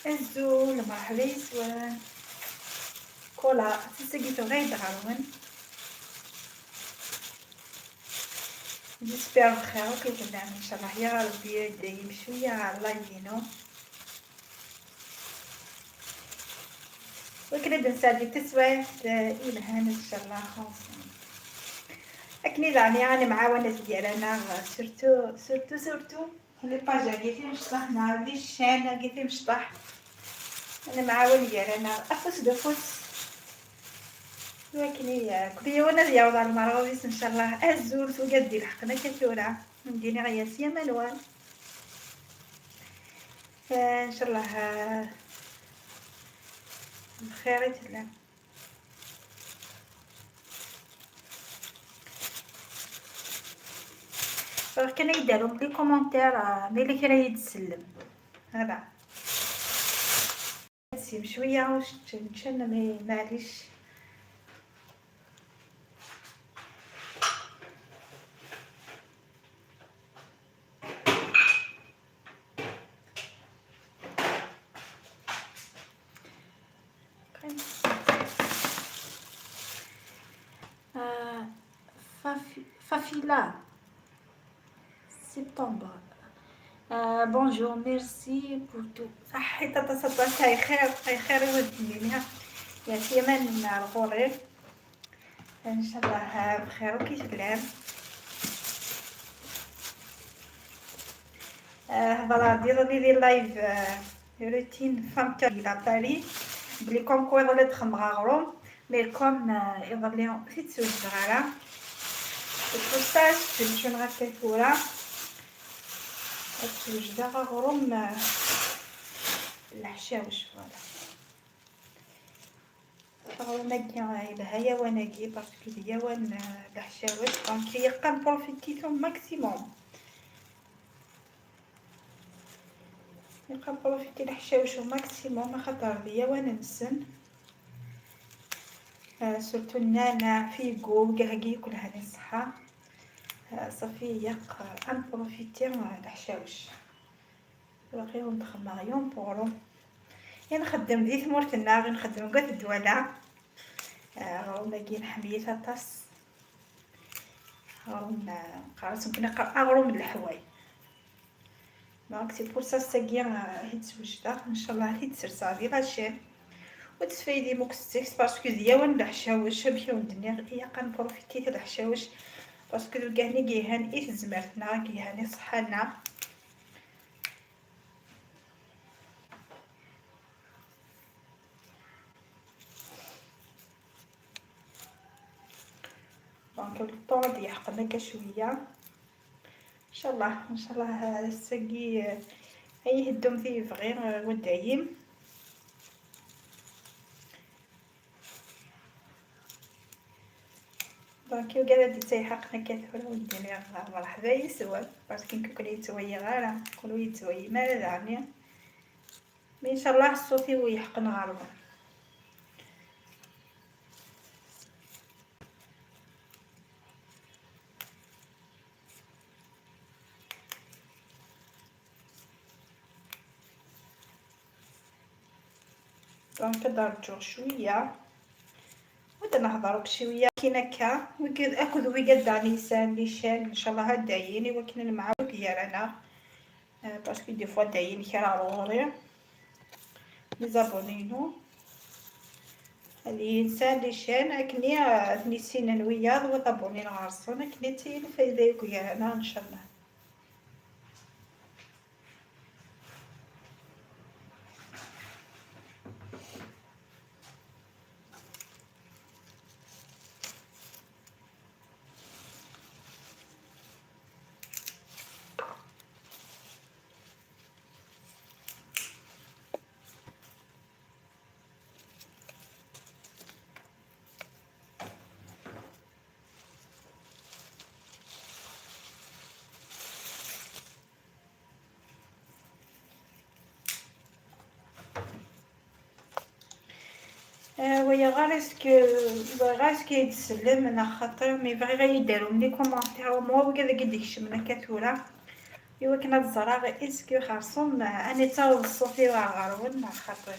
الزول مرحبا يسوان كولا تسقيتو غير دغرون. j'espère بخير وكيتبع ان شاء الله يا ربي دايم شوية على الله يدينو. وكنا نسالي تسوى إلهان ان شاء الله خاصة. اكني زعني انا معاونة ديالنا surtout surtout surtout les pages كيتي مشطح نهار les chaînes كيتي مشطح. انا معاون ديالنا افوس دفوس. ولكن هي كل يوم ديال المراويس ان شاء الله ازول توقد ديال حقنا كثوره نديني غياسيه مالوان ان شاء الله بخير يتلام. كان يديروا les commentaires ملي كان يتسلم هذا تسيم شوية واش تنشن mais معليش. فافيلا سبتمبر. bonjour merci pour tout. صحيت تصدقت هاي خير هاي خير ودني يا سيمان الغوري ان شاء الله بخير وكيتكلام. voilà ديروني les lives routine femme à Paris بلي comme quoi يظل تخمغ غروم mais comme يظل في تسوج غالا الفرصاش تمشون غا كثوره توجد غروم الحشاوش. voilà غروم كي هيا وانا كي parce que هي وان الحشاوش donc يبقى نبروفيتي au maximum يبقى profiter الحشاوش maximum خاطر ليا وانا نسن surtout النعناع فيكو كاع كي كل هذه الصحة صافي يق ان profiter الحشاوش غير نتخمر يوم بورو يا نخدم دي ثمورتنا غير نخدم كاع الدوالة غروم كي نحمية طاس غروم قرص ممكن اغروم الحواي. donc c'est pour ça ساكيا هي تسوجدا ان شاء الله هي تسرسا دي la chaîne وتسفيدي موكستيكس parce que ديال الحشاوش بيون الدنيا هي قن profiter تاع الحشاوش parce que كاع كيهان إيه زمرتنا كيهاني صحانا. donc الطون يحقنا شوية ان شاء الله ان شاء الله الساقي اي هدوم في فغي ودايم. donc وكاع دي حقنا كثر وديني مرحبا يسوى parce que كل يتوي غير كل يتوي ما يعني mais ان شاء الله الصوتي ويحقن غالبا. donc درجو شوية نهضروا بشوية كي هكا وكذا اكل ويقد نيسان les chaînes ان شاء الله هدايني ولكن معاود ديالنا parce que des fois دايين كرا روري les abonnés نو الانسان les chaînes اكني ثني نوياض وطابوني غارسون اكني تي الفايدة يانا ان شاء الله. ويا غير est-ce que غير est-ce que يتسلم انا خاطر mais بغي غير يديروا les commentaires مو وكذا قد يكشمنا كثوره إوا كنا تزرع est-ce que خرصوم أنا تاو الصوفي وغارون خاطر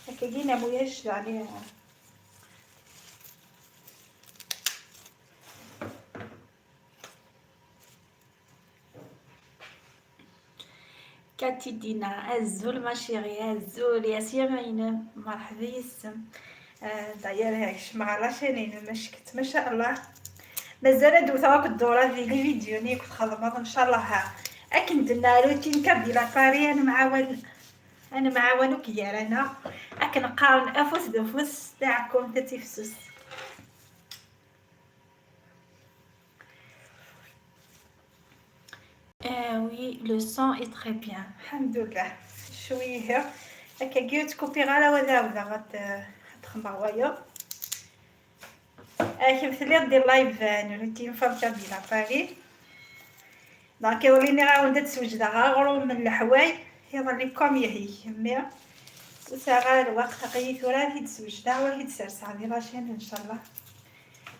هكا كينا موياش يعني. كاتي دينا الزول ma chérie الزول يا سيمينة مرحبا يسم. داير هاك شمع la chaîne ما شكت ما شاء الله مازال دوت الدورة في les vidéos ني كنت خدمت ان شاء الله اكن درنا روتين كابيلا باري. انا معاون كيارانا اكن قارن افوس دفوس تاعكم تتفسس. Oui, le son est très bien. الحمد لله. شوية هكا كي تكوبي غالا ولا ولا غتخمر وايا. كيف تلي دير live routine femme kabyle à Paris. donc يوليني غاون تسوجد غا من الحواي يظل comme يهي mais وساعة الوقت قيت وراه تسوجد ولا تسرسع ديال la chaîne ان شاء الله.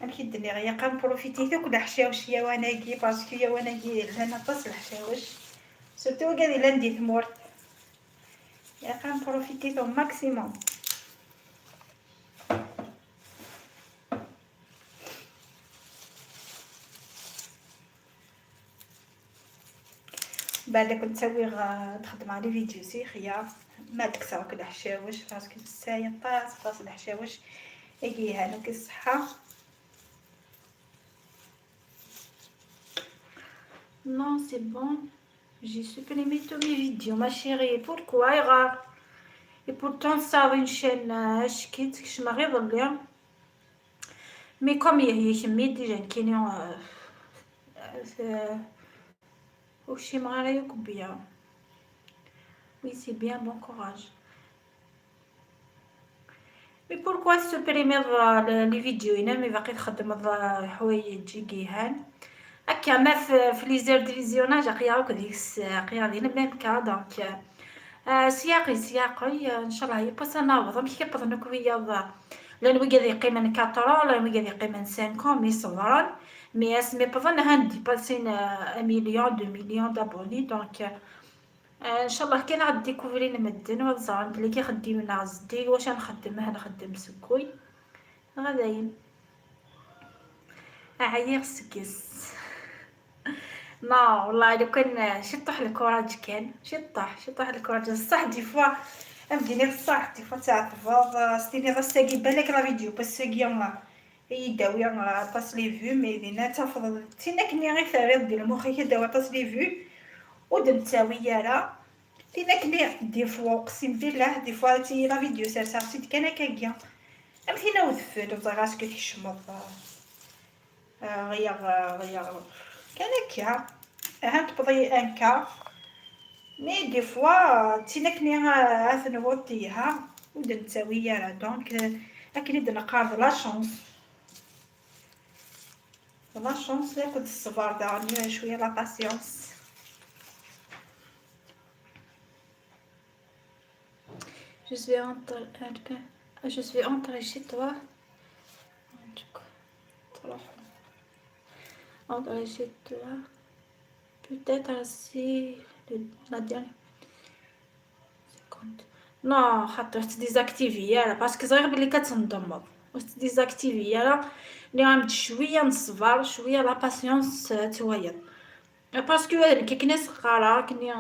امشي الدنيا غيا قام profiter ثوك الحشاوش يا وانا كي parce que يا وانا كي لهنا طاس الحشاوش surtout كاع لاندي ثمورت يا قام profiter ثو maximum. بعد كنت تسوي تخدم على فيديو سيخيا ما تكسر كل الحشاوش parce que السايا طاس طاس الحشاوش يجيها لك الصحة. Non, c'est bon. J'ai supprimé tous mes vidéos, ma chérie. Pourquoi? Et pourtant, ça a une chaîne je m'arrive bien. Mais comme il y a déjà qui est bien. Oui, c'est bien, bon courage. Mais pourquoi supprimer les vidéos? Il y a حوايج جيهان هكا ما في les heures de visionnage قيا ديك قيا ديال même cas donc سياقي سياقي ان شاء الله يبقى نعوض مش كيبقى نكويا لان ويا يقيم 4 لان ويا يقيم 5 mais صغران mais اسمي بظن هاندي باسين 1 مليون 2 millions d'abonnés donc ان شاء الله كي نعاد découvrir مدن وزعما بلي كيخدم نعزدي واش نخدم نخدم سكوي غاداين عيير سكس. non والله لو كان شي طاح ال courage كان شي طاح ال courage الصح des fois امديني الصح des fois تاع تفاض ستيني غساكي بالك la vidéo بس كي يداوي طاس les vues mais دينا تفضل تينا كني غير ثريض ديال المخ كيداوي طاس les vues ودمتاوي راه تينا كني des fois اقسم بالله des fois تي la vidéo سير كان هكاكيا ام تينا وذفل وزغاس كي تشمط غير غير كان هكا اهم تبضي un cas mais des fois تينا كني اثنوطيها ودنتاوي راه donc اكني دنقارض la chance la chance ياخد الصبر داني شوية la patience. Je suis entrée chez toi. Entrer chez toi. Peut-être c'est la dernière seconde. Non, خاطر تديزاكتيفي parce que صغير بلي كتنضم وتديزاكتيفي راه اللي غنبدا شوية نصبر شوية la patience توايا parce que كي كناس قرا كني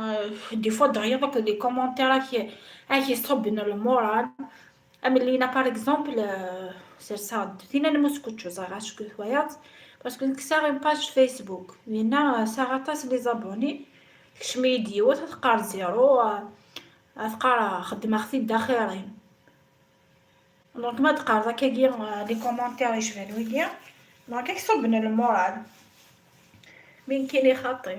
des fois دغيا دوك les commentaires كي يصبنا ال moral املينا par exemple سير صاد فينا المسكوتشو زعما شكو هوايات parce que نكسر une page فيسبوك لينا ساغاطاس les abonnés كشمي ديو تقار zéro تقار خدمة خفيف داخلين donc ما تقار كي les commentaires يشبان ويا donc يصبنا ال moral من كاين خاطي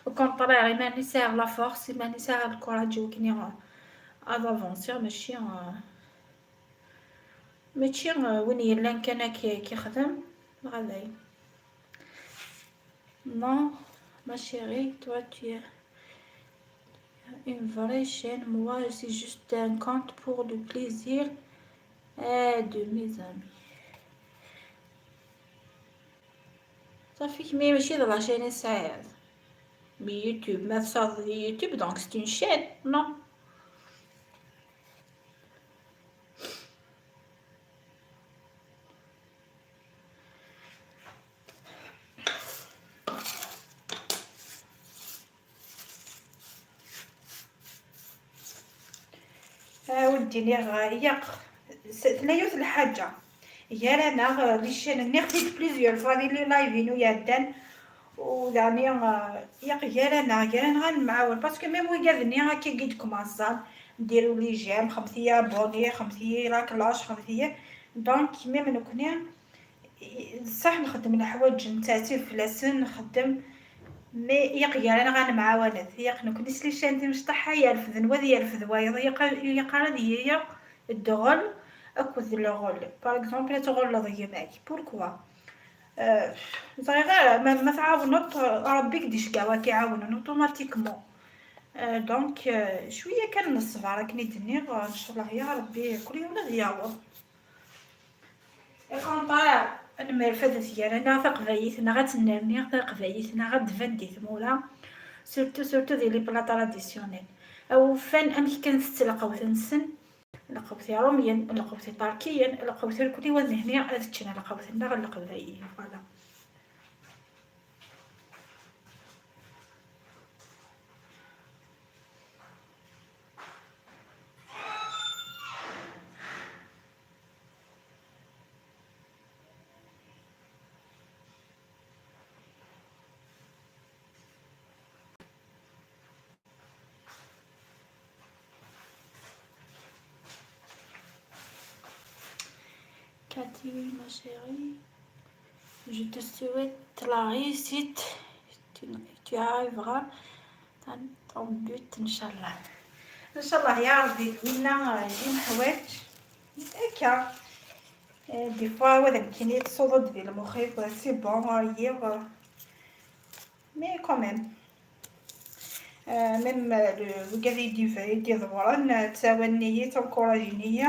au contraire ماني ساغ la force ماني ساغ ال courage وكني avancer ماشي وين يلان كان كيخدم غادي. Non, ma chérie, toi tu es une vraie chaîne. Moi, c'est juste un compte pour le plaisir de mes amis. صافي mais ماشي la chaîne سعيد. Mais YouTube, ما تصاد YouTube, donc c'est une chaîne, non? وديني ياق ثلاث الحاجة يا رانا les chaînes نيغ plusieurs fois les lives ينو يعدان ودعني ياق يا رانا غنمعاون parce que même ويقادني غا كي قيدكم عصام ديروا les j'aime 5 abonner 5 la cloche 5 donc même نكوني صح نخدم الحوايج نتاعتي فلاسن نخدم mais ياق يا رانا غنمعاون ياق نكوني les chaînes مشطحة يرفذ وذي يرفذ وايض ياق هي الدغل اكوذ الغل par exemple تغلظ يماك pourquoi زعما غير ما تعاونط ربي كديش كاع كيعاونن automatiquement. donc شويه كان الصبر راك ندني ان شاء الله يا ربي كل يوم غياوض contraire المرفد ديالنا تقبايتنا غتنرني تقبايتنا غتبان دي ثمولا surtout surtout ديال les plats traditionnels او فان امك كنستلقاو تنسن لقوتي روميا لقوتي تركيا لقوتي الكل وذهني تشنا لقوتنا غير القبائل voilà. Cathy, ma chérie, je te souhaite la réussite. Tu arriveras à ton but, إن شاء الله. إن شاء الله يا ربي وينا جيم حوايج هكا des fois وذا كيني تصوض ديال المخيط c'est bon غير mais quand même même وكاع يدي ضوران تساوني تنكوراجيني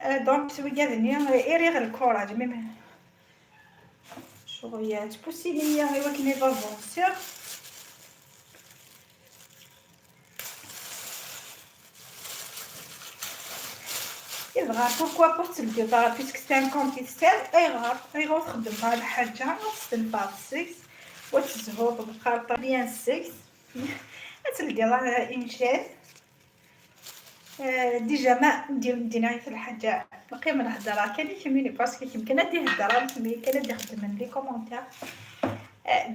donc وكاذني إريغ ال courage même شغل تبوسي ليا إوا كني d'avancer يبغى pourquoi pas تلقى دار puisque c'est un compte يستاهل ايغار ايغار تخدم مع الحاجة تستنفع السكس وتزهوط بالخرطة bien سكس تلقى une chaîne déjà ما ندير ندير في الحاجة باقي ما نهضر كان يهمني parce que يمكن ندي هضره كان ندي خدم من les commentaires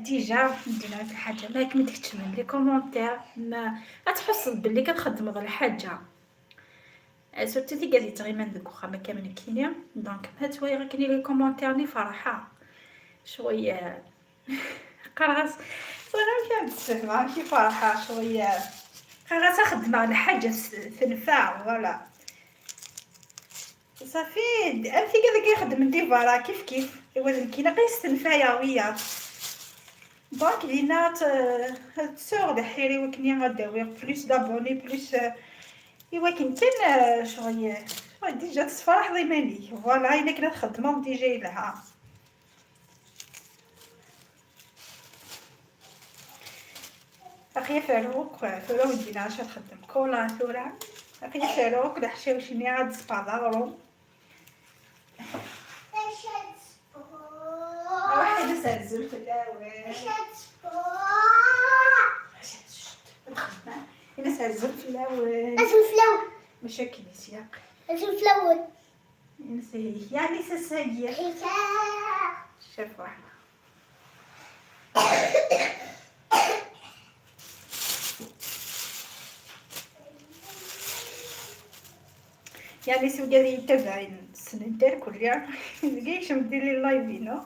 déjà ندير في الحاجة ما كما تكتب من les commentaires ما تحس باللي كتخدم غير الحاجة surtout تي قاعد يتغيمان ديك واخا ما كامل كينيا donc ما تواي غير كاين les commentaires ني فرحة شوية قراص صغير كان بزاف كي فرحة شوية غير تخدم على حاجة تنفع voilà صافي امثي كذا كيخدم دي voilà كيف كيف ايوا كاينه غير يا ويا donc لينا تسوغ دحيري وكني غداوي plus d'abonnés plus ايوا كان شغل déjà تصفرح ضيماني voilà الا كنا تخدمو déjà لها اخي فاروق ثورة ودينا عشا تخدم كولا ثورة اخي فاروق الحشاوشني عاد سبادا غروم واحد سالزل في الاول انا سالزل في الاول مشاكل سياق يعني سسايق شاف واحد يعني سو قال يتبع السنة كل يوم لقيش مدير لي لايف نو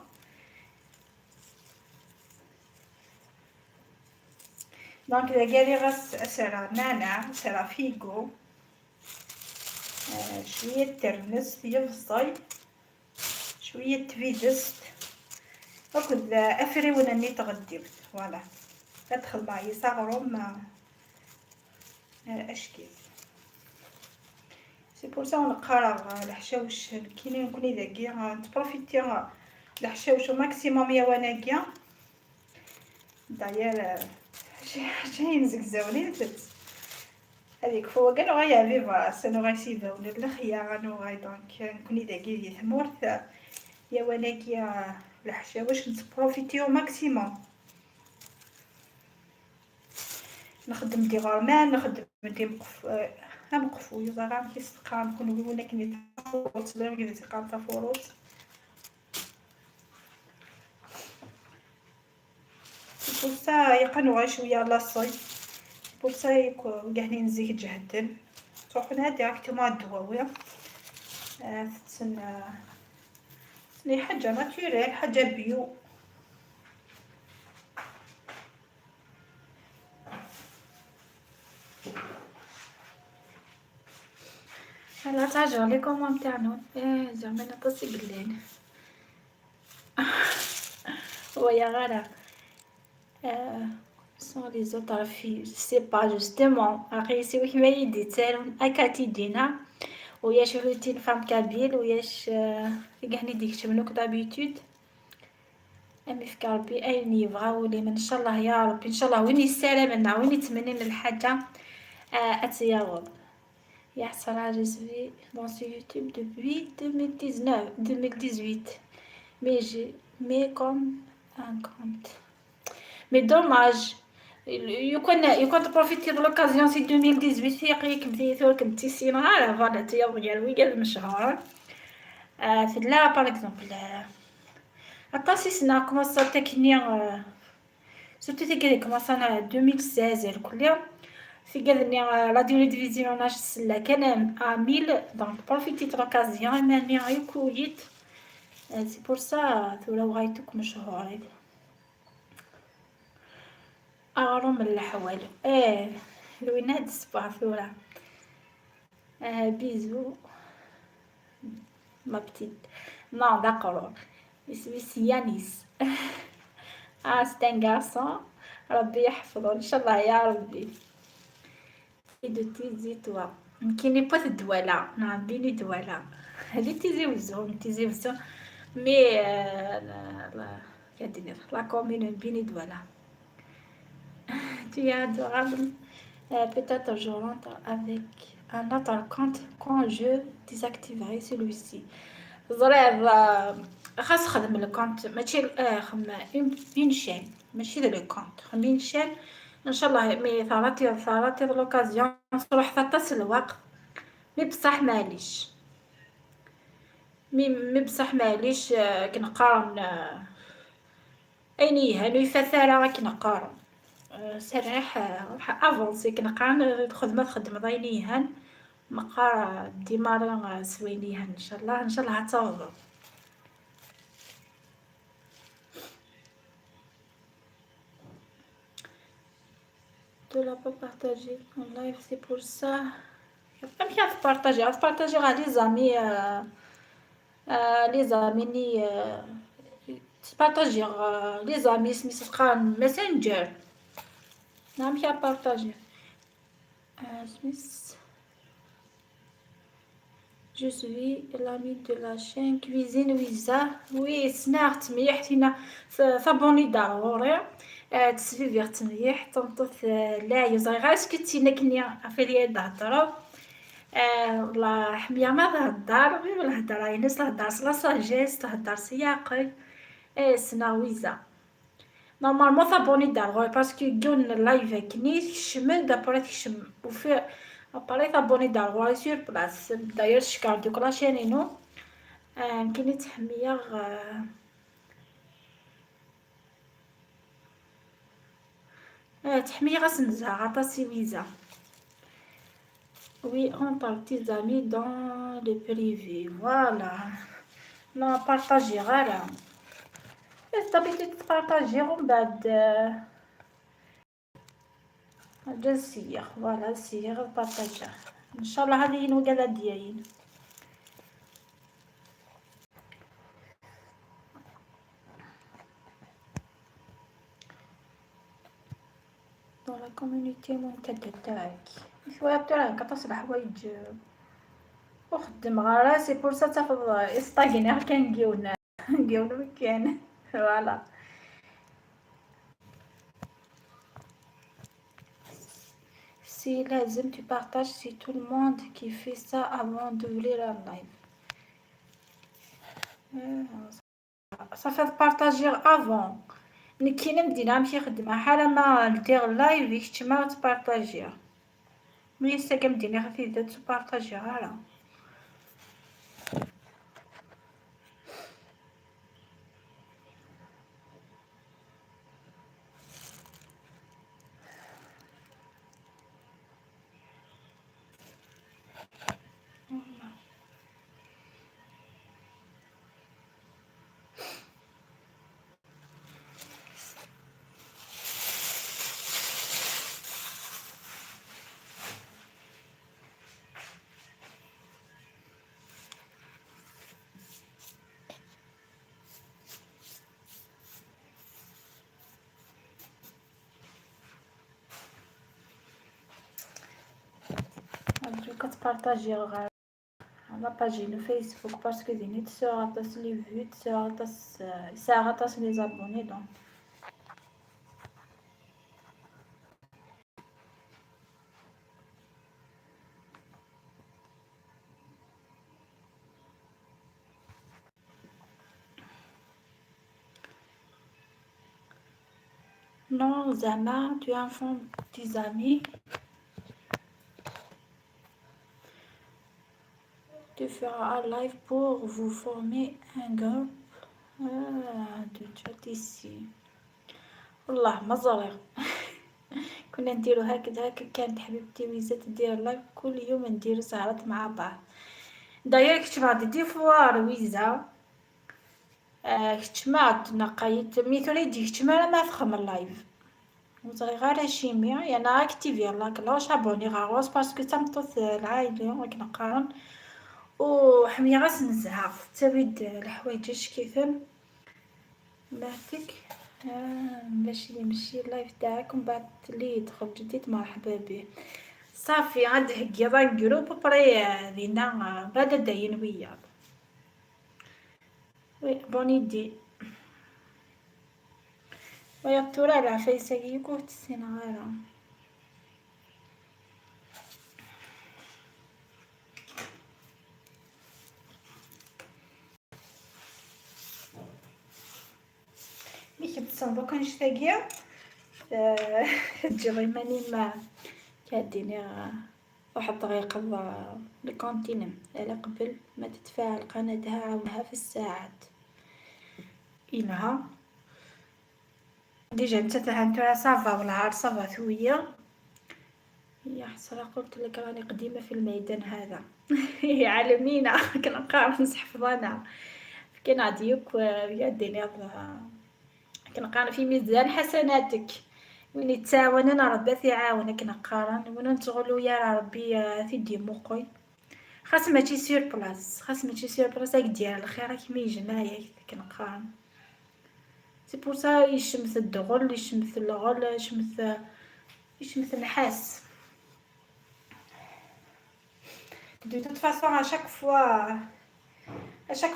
donc اذا قالي غاس سرا نعناع سرا فيغو شوية ترنس يفصل شوية تفيدست اخذ افري وانا ني تغديوت voilà ادخل معي صغرهم اشكيل c'est pour ça نقرا الحشاوش كاينين نكون داكي نت profiter الحشاوش maximum يا وانا كيا داير شي نزكزاوني تت هذيك فوق كانوا غايا فيفا سنو غايسيفاون الخيار غاي donc نكوني داكي دي ثمورت يا ولكن الحشاوش نتبروفيتيو maximum. نخدم دي غرمان نخدم دي مقف مقفو يزرع كيستقام نكون ولكن تفوت لا كي تقام تفوروت pour ça يقنو غير شوية لاصي pour ça كاع نزيد جهدن تروحو directement الدواوير تسن تسني حاجة naturelle حاجة bio. لا تعجر les commentaires نون زعما نتصي بالليل ويا غالا sont les autres filles je sais pas justement رقيسي وكما يدي تالون اكاتي دينا وياش routine femme kabyle وياش كاع ديك شمنوك d'habitude امي في قلبي اين يبغى ولي من ان شاء الله يا ربي ان شاء الله وين يسالم منا وين يتمنين الحاجة اتياوض. يا حسرة je suis dans ce YouTube depuis 2019 2018 mais j'ai mais comme un compte mais dommage يكون تبروفيتي de l'occasion c'est 2018 يقيك بديتو كنتي سين غير voilà تيا ديال ويا المشهور في لا par exemple عطاسي سنا commença تكني surtout تيكي commença 2016 الكلية في قالني la durée de visionnage سلا كان 1000 donc profiter de l'occasion ماني غير كويت c'est pour ça ثورا وغايتك مشهورين اغرو من الحوال لوين هاد الصباح ثورا bisous ma petite non d'accord اسمي يانيس c'est un garçon ربي يحفظه ان شاء الله يا ربي. de تيزي توا كاين با الدوالا نعم بيني دوالا هادي تيزي وزو تيزي وزو mais كدير la commune بيني دوالا. Tu es adorable. Peut-être je rentre avec un autre compte quand je désactiverai celui-ci. زرير خاص خدم ال compte ماشي خدم une chaîne ماشي le compte خدم une chaîne ان شاء الله mais ثراتي l'occasion تروح تصل الوقت mais بصح معليش mais بصح معليش كنقارن اين يهانو يفاثارا كنقارن سرح روح avancer كنقارن خدمة تخدم ضاين يهان مقار démarrer سوين يهان ان شاء الله ان شاء الله توضو. Tu l'as pas partagé en live, c'est pour ça. أمشي تبارطاجي تبارطاجي غا les amis les amis ني تبارطاجي les amis سميتو تلقى Messenger نمشي partager سميت je suis l'amie de la chaîne Cuisine ويزا oui سناغ تميح تينا s'abonner ضروري تسفيفيغ تميح تنطط لا يزغي غير سكتينا كني افيلي تهضرو والله حمية ما تهدر غير الهضرة ينس تهدر la sagesse تهدر سياقي سنا ويزا normalement s'abonner ضروري parce que كون live كني تكشم d'après تكشم وفي après s'abonner ضروري sur place داير شكار دوك la chaîne نو كاين تحمية تحمية غاس نزهة عطاسي ويزا oui entre tes amis dans le privé voilà non partager غير d'habitude تبارطاجي ومن بعد جا السياخ voilà السياخ بارطاجا ان شاء الله هذه نوكالا ديالين. dans la communauté منتدى تاعك شوية تاعك كتصلح حوايج وخدم غير راسي pour ça تاخذ استاغينا كنجيونا نجيونا مكان voilà. Si لازم tu partages, c'est tout le monde qui fait ça avant d'ouvrir un live. صافي partager avant. نكي مدينة مشي خدمة حالة ما ندير live يكتما تبارطاجيها. mais ساكا مدينة غادي تبارطاجيها راه. كتبارطاجي غير على page فيسبوك parce que ديني تسوغ عطاس les vues تسوغ عطاس ساعة عطاس les abonnés donc non زعما tu informes tes amis tu feras un live pour vous former un groupe de chat ici. والله ما زريغ. كنا نديرو هكذا هكا، كانت حبيبتي ويزا تدير live كل يوم نديرو سهرات مع بعض. داير كنت بعد des fois ويزا كنت ما نقايت mais تولي كنت ما فخم ال live وزغي غير شيمي يعني activer la cloche abonner غاروس parce que تمطوط العائلة كنقارن وحمية غاس نزهق تبيد الحوايج اش كيفن بعتك باش يمشي ال live تاعك ومن بعد اللي يدخل جديد مرحبا به. صافي غاد هكا un groupe après دينا بعد داين ويا oui bonne idée ويا تورا على فايساكي كنت السنة غير ملي كتصنبو كنشتاقيا تجي ماني ما كاديني واحد الطريقة ال contenu على قبل ما تتفاعل قناتها عاونها في الساعات إلها déjà انت تهانتو ça va والعار ça va ثوية يا حسرة قلت لك راني قديمة في الميدان هذا. علمينا كنبقى نحفظ انا كاين عديوك يا ديني كنقارن في ميزان حسناتك وين يتعاون انا ربي يعاونك نقارن وين نتغلو يا ربي ثيدي موقي خاص ماشي sur place خاص ماشي sur place هاك ديال الخير راك ما يجمع ياك كنقارن c'est pour ça يشمث الدغل يشمث الغل يشمث النحاس. de toute façon à chaque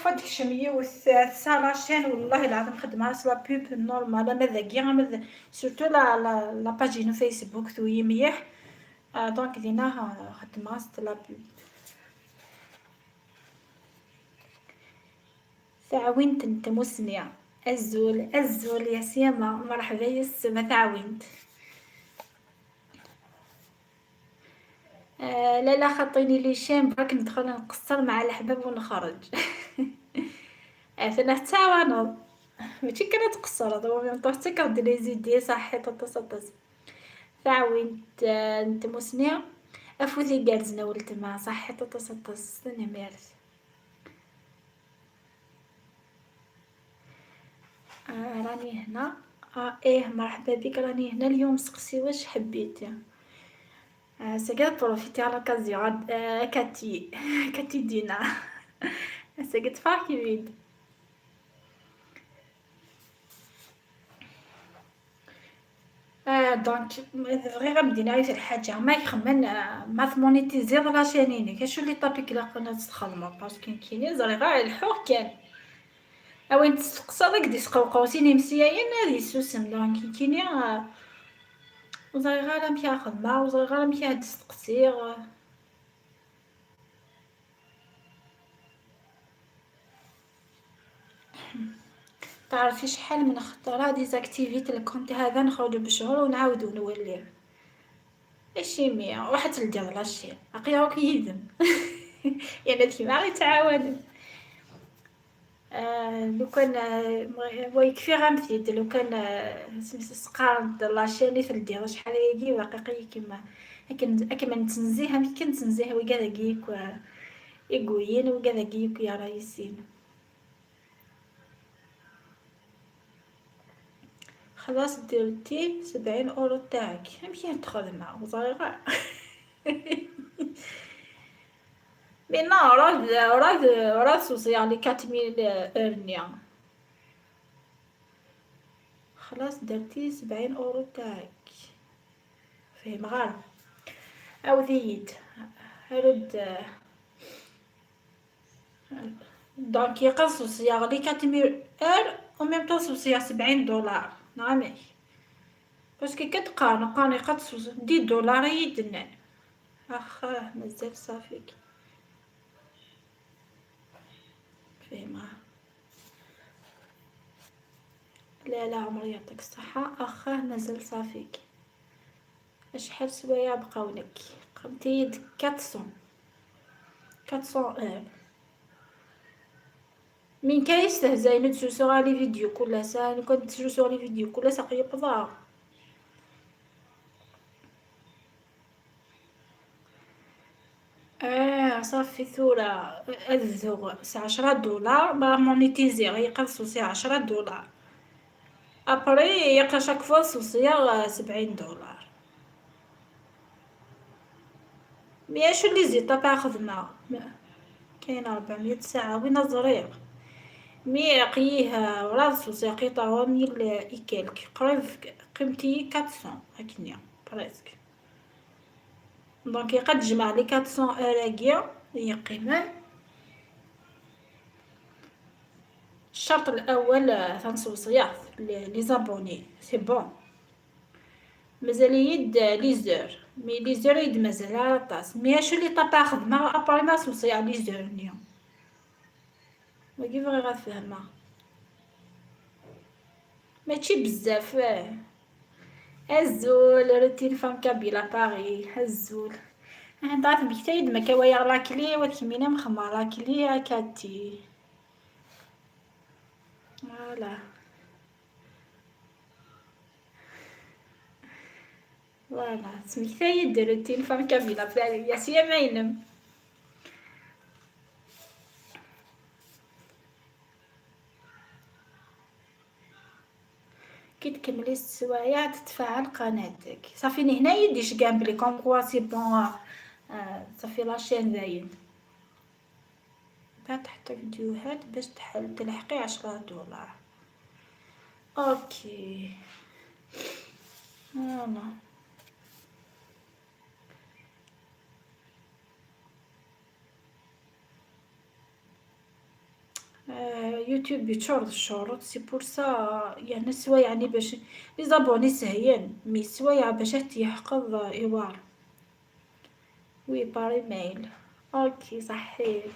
fois تكشم يوث ça la chaîne والله العظيم خدمها la pub normale ماذا كي surtout la la la page فيسبوك ثوي مليح donc دينا خدمها la pub. تعاونت انت مسنية الزول الزول يا سيما مرحبا يس ما تعاونت. لا لا خاطيني les chaînes برك ندخل نقصر مع الحباب ونخرج. انا تعاونوا ماشي كنا تقصر دابا ميم طون حتى كدير les idées صحي طاطا تعاونت انت مسنية افوتي كالزنا ولتما صحي طاطا استنى ميرس. راني هنا. ايه مرحبا بك راني هنا اليوم سقسي واش حبيتي. ساكا profiter على l'occasion كاتي كاتي دينا ساكا تفاكي بيد. donc بغي غنبدي نعيش الحاجة ما يخمن ما تمونيتيزي la chaîne ينك اشو les topics لا قلنا تخدمو parce que كاينين زري غير الحوق كان اوين تسقسا داك دي سقوقوسين مسياين هادي سوسم donc كاينين وزريغ راه مشى خدمة وزريغ راه مشى هاد التقصير. تعرفي شحال من خطرة désactivit ال compte هذا، نخرج بشهور ونعاودو نوليه. اشي مية واحد تلدير la chaîne عقيا يدم يعني كيما غير تعاون. لو كان ويكفي غنفيد لو كان سقارد la chaîne تلدير شحال يجي باقي كيما لكن ما تنزيها يمكن تنزيه وكذا كيك يقوين وكذا كيك يا رئيسين. خلاص درتي 70 اورو تاعك نمشي ندخل معاه وصغيرة. mais non راه راه راه سوسي les 4000 اورنيا. خلاص درتي 70 اورو تاعك فهم غير عاوديت رد donc يقص les 4000 heures و même temps سوسي 70 دولار. نعم parce que كتقارن قارن قد 10 دولار يدنا اخ مازال صافيك فهمها. لا لا عمري يعطيك الصحة اخاه مازال صافيك. شحال سوايع بقاو لك؟ قمتي 400 400 heures. من كيستهزئ نتسوسو les vidéos كل ساعة كنت تسوسو les vidéos كل ساعة يبضا. صافي ثورة أذو 10 دولار ما monétisé يقصو سي 10 دولار après يقا chaque fois سوسيا 70 دولار. mais اشو les étapes خدمة كاين 400 ساعة وين زريق mais قيه راسو ساقي 3000 et quelques قريب قيمتي 400 هكنيا presque. donc يقد تجمع les 400 اراكيا هي قيمة. الشرط الاول تنصوصيات les abonnés c'est bon. مازال يد les heures mais les heures يد مازال على طاس mais اشو les étapes خدمة après ما سوسيا les heures نيو ما كيف غير غتفهمها ماشي بزاف. الزول routine femme kabyle à Paris الزول عندها بكتايد ما كوايا la clé وتكمينه مخمر la clé كاتي voilà voilà سميتها routine femme kabyle à Paris يا سيا ماينم. كي تكملي السوايع تتفاعل قناتك صافي. هنا يدي شكان بلي comme quoi c'est bon صافي la chaîne باين. بعد تحط فيديوهات باش تلحقي 10 دولار. OK voilà يوتيوب يتشرط الشروط c'est pour ça يعني السوايع يعني باش les abonnés سهيان mais السوايع باش تيحقظ ايوار oui par email. OK صحيت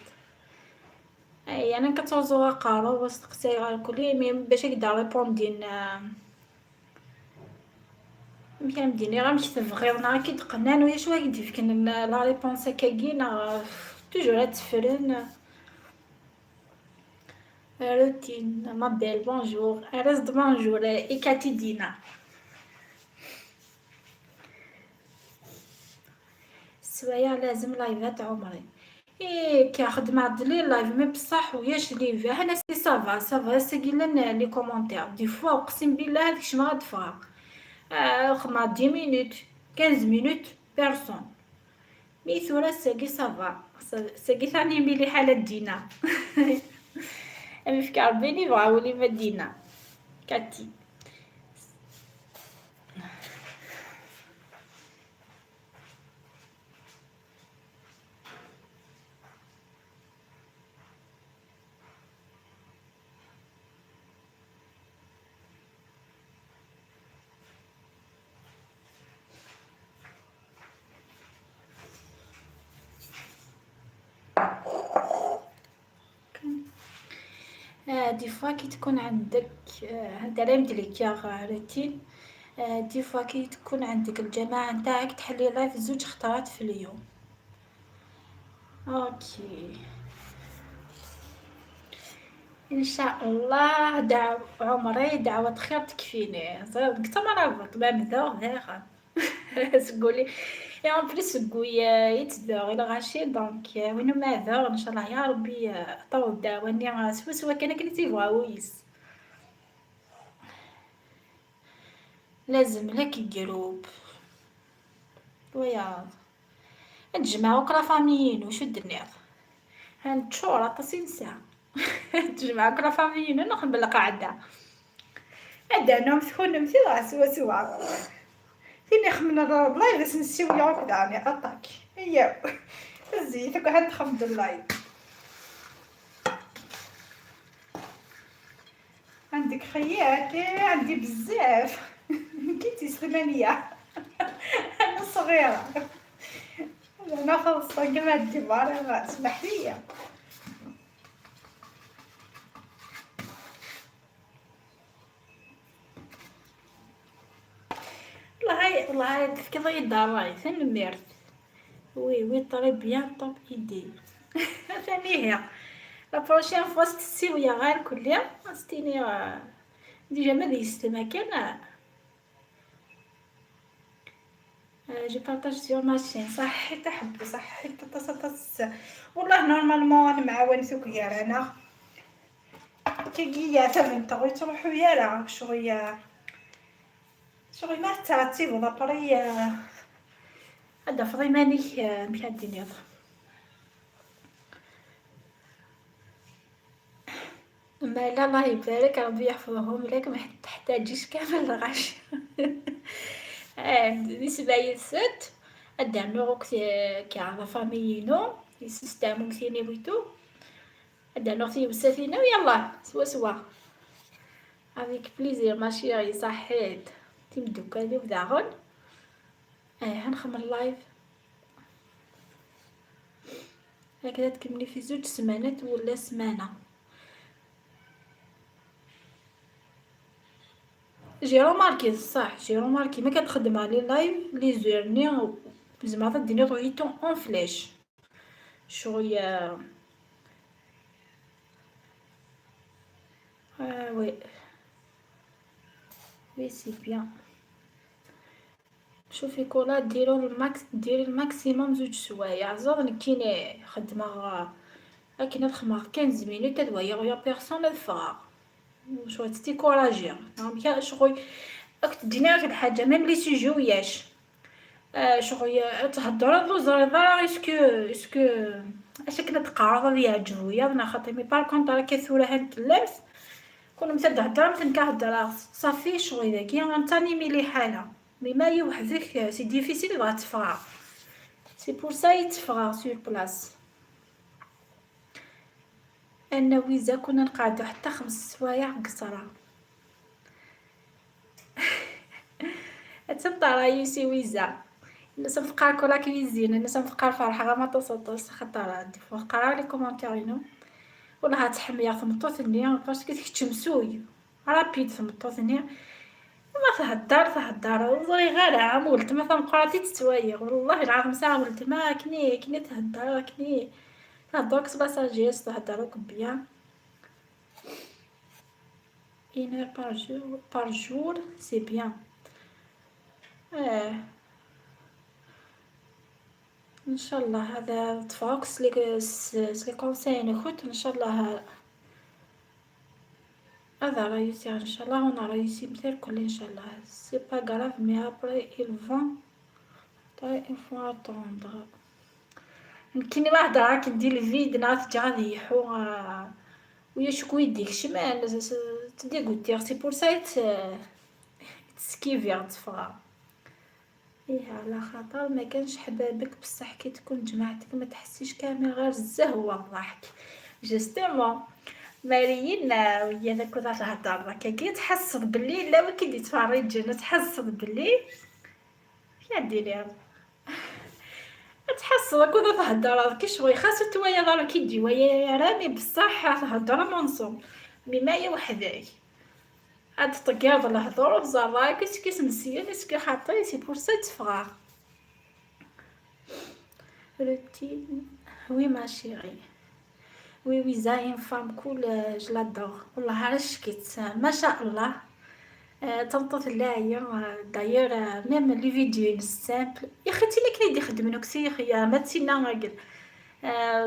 اي انا كتوزو قارو باش تقسي غير كل mais باش يقدر répondre يمكن مديني غير مش تفغيض نا كي تقنان ويا شويه يديفكن la réponse كاكينا toujours تفرن. routine ma belle bonjour ارز bonjour ايكاتي دينا. السوايع لازم لايفات عمري إيه كياخد مع les lives mais بصح وياش لي في انا c'est ça va ça va ساكيلن les commentaires des fois اقسم بالله هاديك ما غتفرق خدمة 10 minutes 15 minutes personne mais ثورة ساكي ça va ساكي ثاني ملي حالة دينا أمي في كاربيني بغاولي مدينة كاتي. des fois كي تكون عندك هذا راه يمدلك روتين. des fois كي تكون عندك الجماعة نتاعك تحلي live زوج خطرات في اليوم. OK ان شاء الله دعوة عمري دعوة خير تكفيني. كنت ما رابط ما مذوق غير تقولي et en plus قوي يتدور الى غاشي donc وين ما ذوق ان شاء الله يا ربي طول الدعوة ني سوا سوا كان كنتي تيبغاويس. لازم لك groupe ويا نتجمعو ك la famille وشو الدنيا هنتشورا طاسين ساعة تجمع ك la famille نخدم بالقعدة هدا نوم ثون مثل سوا سوا فين خمنا ال live باش نسيو يا كدا attaque ايوا الزيت واحد تخمد ال live. عندك خيات؟ عندي بزاف. كنتي 8 انا صغيرة انا خلصت كما الدبار اسمح لي. والله والله تفكر الدار ثاني oui oui très bien top idée ثاني هي la prochaine fois تسيويا غير كليا ستيني déjà ما ديست كان je partage sur ma chaîne. صحيت حبي صحيت تص والله normalement انا معاون سوك يا انا كي يا ثمن تغوي تروحو يا لا شغل شغل ما تعتيب ضبري هذا فضي مانيك مشى الدنيا. ما لا الله يبارك ربي يحفظهم لك ما تحتاجيش كامل الغش. بالنسبة للست أدانو كي فاميينو يسيستامو كثيني بويتو أدانو تيوساتينا ويلا سوا سوا avec plaisir ma chérie. صحيت تيمدوكالي وداغون هنخمر live هكذا تكملي في زوج سمانات ولا سمانة. j'ai remarqué صح j'ai remarqué ما كتخدم على live les journées زعما الدنيا طويتو en flèche شوية. Oui oui c'est bien. شوفي كولا ديرو ال max ديري ال maximum زوج سوايع زاد كاين خدمة لكن الخدمة 15 minutes تدويا يا personne فغا شغل تيكوراجي شغل راك تدينا واحد الحاجة même les sujets وياش شغل تهضر ذو est-ce que est-ce que اش كنا تقعد يعجبو يا بنا خاطر mais par contre راه كثوره هاد اللمس كون مثلا تهضر مثلا كهضر صافي شغل ذاكي غنتانيمي لي حاله mais ما هي وحدك c'est difficile بغا تفرا c'est pour ça يتفرا sur place. انا ويزا كنا نقعدو حتى 5 سوايع قصرة. تنطرا يوسي ويزا الناس مفقار كولا cuisine الناس مفقار فرحة غا ما تصوتوش خاطر des fois قرا les commentaires ينو والله تحميا ثمطوثني parce que تكتمسوي rapide ثمطوثني ما تهدر تهدر وزري غير عام ولد ما ثمقراتي تتوايغ والله العظيم ساعة ولد ما كني كني تهدر كني تهدرك la sagesse تهدرك bien une heure par jour c'est bien. ان شاء الله هذا تفاوك les conseils نخوت ان شاء الله هذا réussir ان شاء الله on réussit مثل كل ان شاء الله c'est pas grave mais après ils vont il faut attendre. يمكن واحد راه كدير ال vide نهار تجي غادي يحو ويا شكون يديك شمال تديكوتيغ c'est pour ça تسكيفيغ تفغا إيه على خاطر ما كانش حبابك بصح كي تكون جماعتك ما تحسيش كامل غير الزهو والضحك justement ماريين ويا ذاك تهضر كي تحس باللي لا وكي يتفرج تحس باللي يا ديري تحس كون تهضر كي شوي خاصو توايا دار كي تجي ويا راني بصح تهضر منصوم mais ما وحداك هاد طقيض الهضور زراك اسكي مسيان اسكي خاطي c'est pour ça تفغا routine. oui ma chérie oui ويزا une femme cool je l'adore والله عشكت ما شاء الله. تنطط لايا d'ailleurs même les vidéos simples يا اختي اللي كاين يخدم نكسي يا ما تسينا غاكل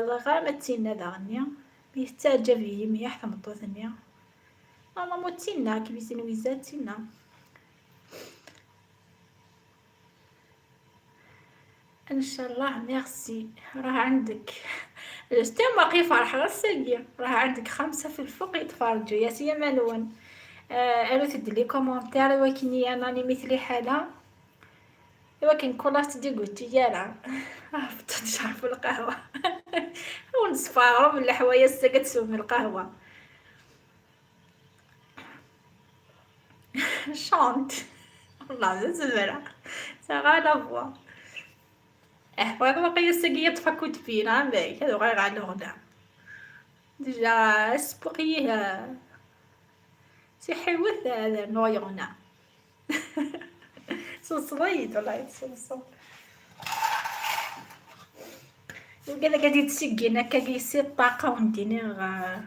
غا ما تسينا داغنيا يحتاج فيه ميح تمطوثنيا ماما موتينا كيفاش ويزا تينا. ان شاء الله ميرسي. راه عندك جوستي باقي فرحه الساقيه راه عندك 5 في الفوق يتفرجوا يا سي مالون. الو تدي les commentaires وكني انا راني مثلي حاله ولكن كل تدي يالا عرفت تشرب القهوة ونصفارو من الحوايج الساقه من القهوة chante والله زبره ça la voix. بغيت باقي الساقيه تفكو تبينا باك هادو غير على الغدا déjà سبقيه سي حيوث هذا نويغنا صوصليت والله يتصوصل وكذا قاعد يتسقينا كيسي الطاقة ونديني غا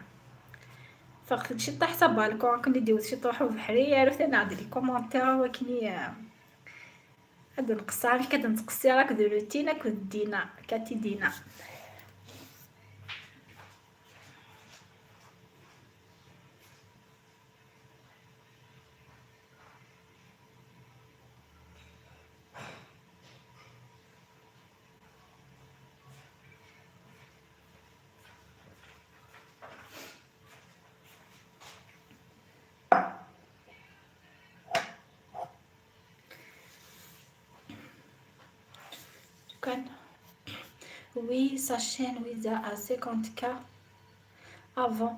فقط شي طاح حتى بالكون كنت ديوت شي طوح بحري عرفت انا عندي les commentaires ولكن هاد القصة كتنتقصي راك دو روتين كدينا كاتيدينا. Oui, sa chaîne Wiza à 50K avant.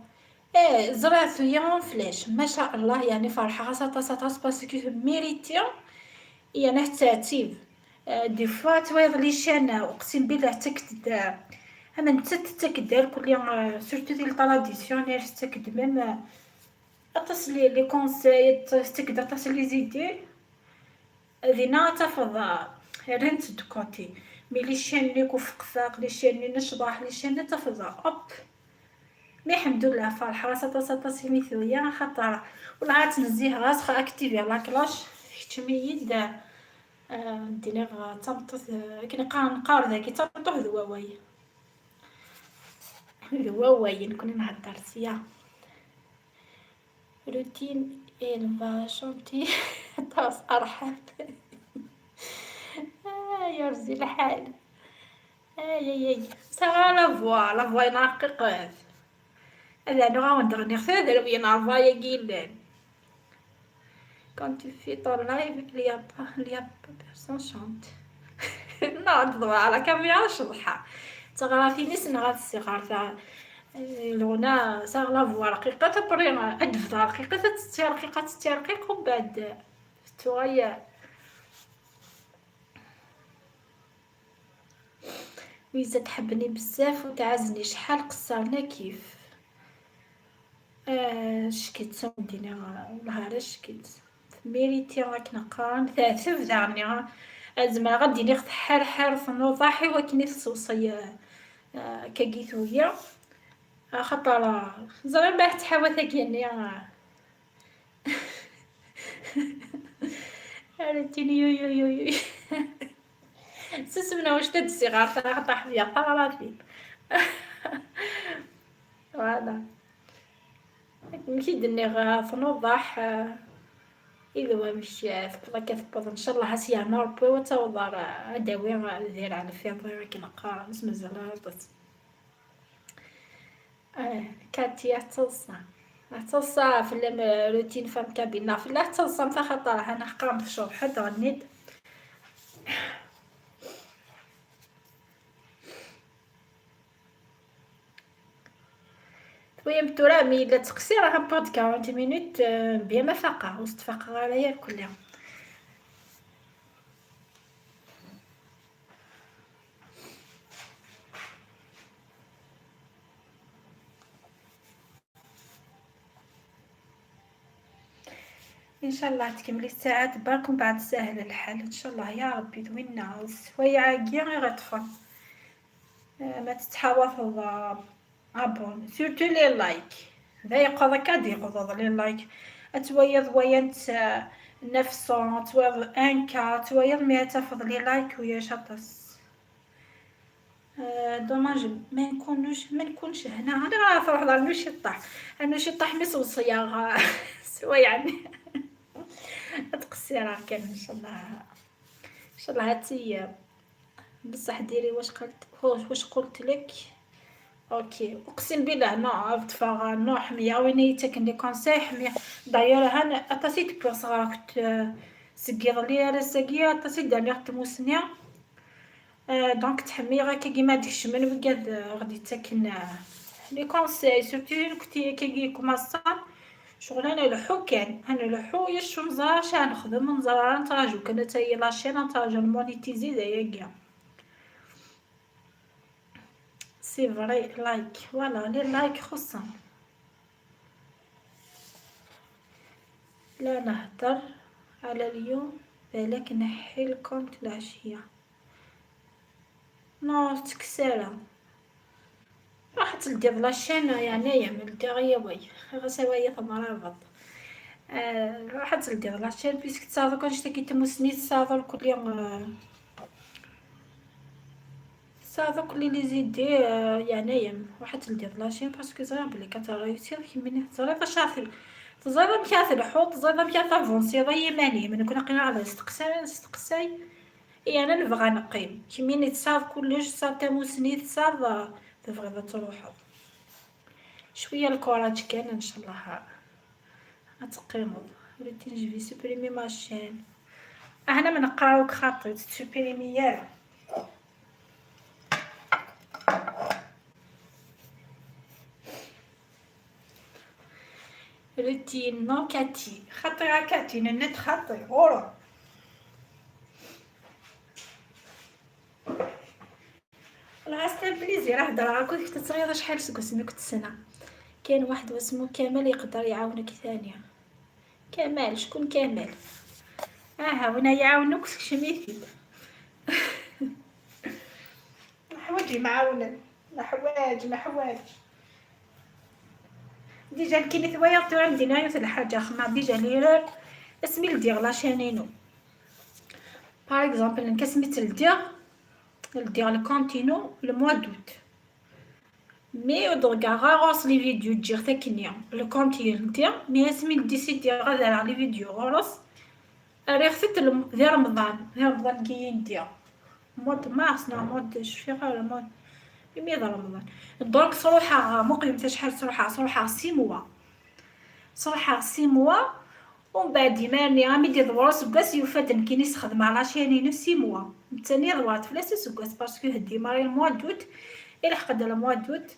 ايه زرعت en flèche ما شاء الله يعني فرحة خاصة parce que mérite يعني حتى des fois توايض les chaînes اقسم بالله حتى كتد انا نتا تتكدر كل يوم surtout ديال traditionnel تكد même اتصل les conseils تكدر تصل les idées دينا تفض رنت de côté mais les chaînes لي كوفقفاق les chaînes لي نشبح les chaînes تفضا hop mais الحمد لله فرحة راسها مثلية خاطر والله تنزيه راس خا activer la cloche كتميد ديني تمطط كي نقار ذاك تمطط ذواواي ذواواي نكون نهضر سيا routine elle va chanter تاس ارحب يرزي الحال اي اي ça la voix la voix ينقق هذا نوع وندغني هذا لو ينعرفا يا Quand tu fais ton live, il y a pas personne chante. نعرض على كاميرا شطحة تغرا نغاد الصغار تاع الغنى ça la voix رقيقة تبري أدفض رقيقة تتي رقيقة تتي رقيق ومن بعد تغير. ويزا تحبني بزاف وتعزني شحال قصرنا كيف شكيت سنديني والله راه شكيت mérite راك نقرا ثاثف دارني زعما غادي ناخذ حال حال نوضحي ولكن تصوصي كاكيتويا خاطر زعما ما تحاول ثاكيني عرفتيني يو يو يو يو سسمنا واش تد الصغار طاح فيا طرافي voilà ماشي دني غا تنوضح إذا مش تبقى كتبقى ان شاء الله هاسيا نور بوي وتوضر اداوي دير على فيض كنقا مازال هبط كاتيا تصا تصا في routine femme kabyle في لا تصا خاطر انا قام في شوف حد غنيت المهم ترى mais لا تقصي راه بعد 40 minutes بيا ما فاقه وستفاق عليا كلها. ان شاء الله تكملي الساعات برك ومن بعد ساهل الحال ان شاء الله يا ربي. دوينا السوايع كاع غير غطفى ما تتحاوط abonnés surtout les likes ذا يقضى كاد يقضى les likes اتويض وينت 900 تويض un K تويض مئة تفض les likes ويا شطس. dommage ما نكونش هنا. انا راه نروح دار نمشي طاح نمشي طاح مي صوصيه سوا يعني تقصي راه كان ان شاء الله ان شاء الله هاتي بصح ديري واش قلت لك. OK اقسم بالله non عرفت فا non حمية وين يتاكن les conseils حمية داير هانا اتاسيت بور صغار كنت سكيض لي راه سكيا اتاسيت دانيغ تموسنيا. donc تحمي غا كيما داكشي من وكاد غادي تاكن les conseils surtout كنتي كي كوماسا شغل انا لحو كان انا لحو يا شو مزراش نخدم نزرا نتراجو كان تا هي la chaîne نتراجو monétisée دايا كاع c'est vrai like voilà les likes خصهم. لا نهضر على اليوم بالك نحي ال compte العشية non تكسالة راح تلدي la chaîne يعني يعمل دغيا وي غسوايا ثمرابط. راح تلدي la chaîne puisque تصادو كون شتا كي تموسني تصادو كل يوم تصادو كل les idées يعني راح تلدي la chaîne parce que زعما بلي كتريوسير كيمني تزري شاثل تزري مكاث الحوت تزري مكاث avancer ضي ماني من كنا قينا على استقساي إيه أنا نبغى نقيم كيميني تصاد كلش تصاد تموسني تصاد تبغي تروحو شوية ال courage كان ان شاء الله غتقيمو. وليتي نجي supprimer ma chaîne انا ما نقراوك خاطري تسوبريمي يا روتين non كاتي خاطري كاتي نت خاطري غورو والله c'est un plaisir هضره. كنت صغيرة شحال سكوسمي كنت سنة كاين واحد واسمو كمال يقدر يعاونك ثانية. كمال شكون كمال؟ وانا يعاونك شميتي حوايج معاونة حوايج déjà كاين ثوايا تو عندي نايا الحاجة خما déjà l'erreur اسمي لدير la chaîne ينو par exemple نكسميت لدير ال compte ينو le mois d'août mais دركا غا les vidéos تجي تاكنيا le compte يلدير mais اسمي décidé غا les vidéos غورس ريغ ثت دي رمضان كي يندير mois de mars نا mois de شفي غير mois mais رمضان donc صروحه مقيم شحال صروحه 6 mois صروحه 6 mois ومن بعد ماني غامي دي دورا سكاس يفاد كي نستخدم على chaîne ينو 6 mois نتاني دوات فلاس سكاس parce que هدي ماري ال mois d'août الى حقد ال mois d'août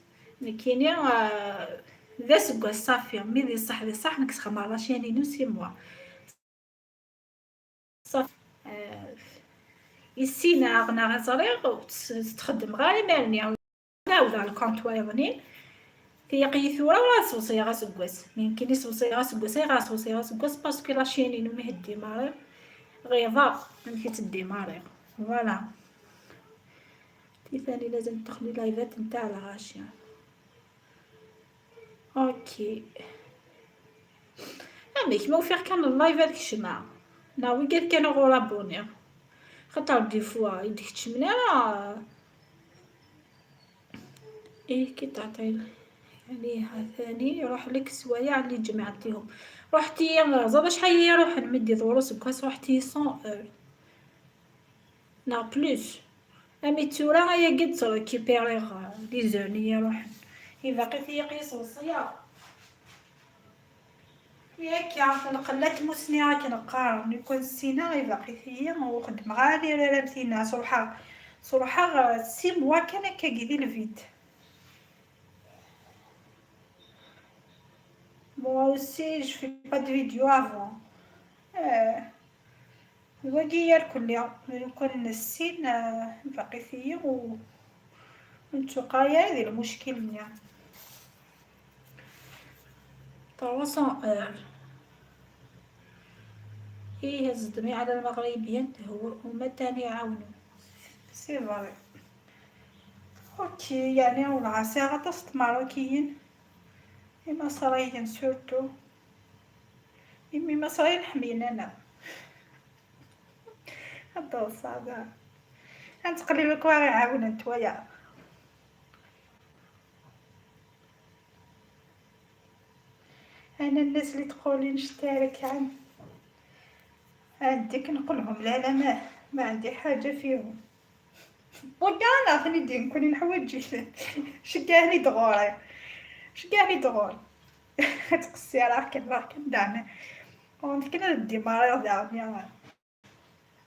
كاينين ذا سكاس صافي mais دي صح دي صح نكسخدم على chaîne ينو 6 mois صافي. يسينا غنا غزريغ تخدم غير مالني نعاود على ال compte وايضني تيقي ثورة ولا صوصي غا سكواس يمكن صوصي غا سكواس غا صوصي غا سكواس parce que la chaîne ينو مهدي ماري غيضا ملي تديماري voilà. ثاني لازم تدخلي لايفات نتاع الغاشية. OK اميك ما وفيق كان ال live هذيك الشمعة نا وين كانوا غور abonnés خاطر des fois يديك تشمنا راه ايه كي تعطي عليها ثاني يروح لك السوايع اللي جمعتيهم. رحتي زاد شحال يروح نمدي دروس بكاس رحتي 100 heures نا plus امي تورا هيا قد récupérer les heures يروح باقي في قيس وصيا ياك نقلات مسني كنقارن يكون السينا باقي فيا وخدم غالي لا مثينا صروحه 6 mois كان كاكي ال vide. Moi aussi, je fais pas de vidéo avant. الوقية الكل يكون السين باقي فيا و نتوقع هذه المشكل نيا 300 heures. ايه الزدمي على المغربيين هو هما تاني يعاونوا. c'est vrai. OK يعني والعصير غطست ماروكيين مصريين surtout إمي مصريين حمين انا هذا صعب نتقلب كوا يعاون نتويا. انا الناس اللي تقولي نشترك عندك نقولهم لا لا ما عندي حاجة فيهم. وكاع خلي دي نكون نحوج شكاهني دغوري شكاهني دغور تقصي راه كان كندعم ونكنا ديماري دعمي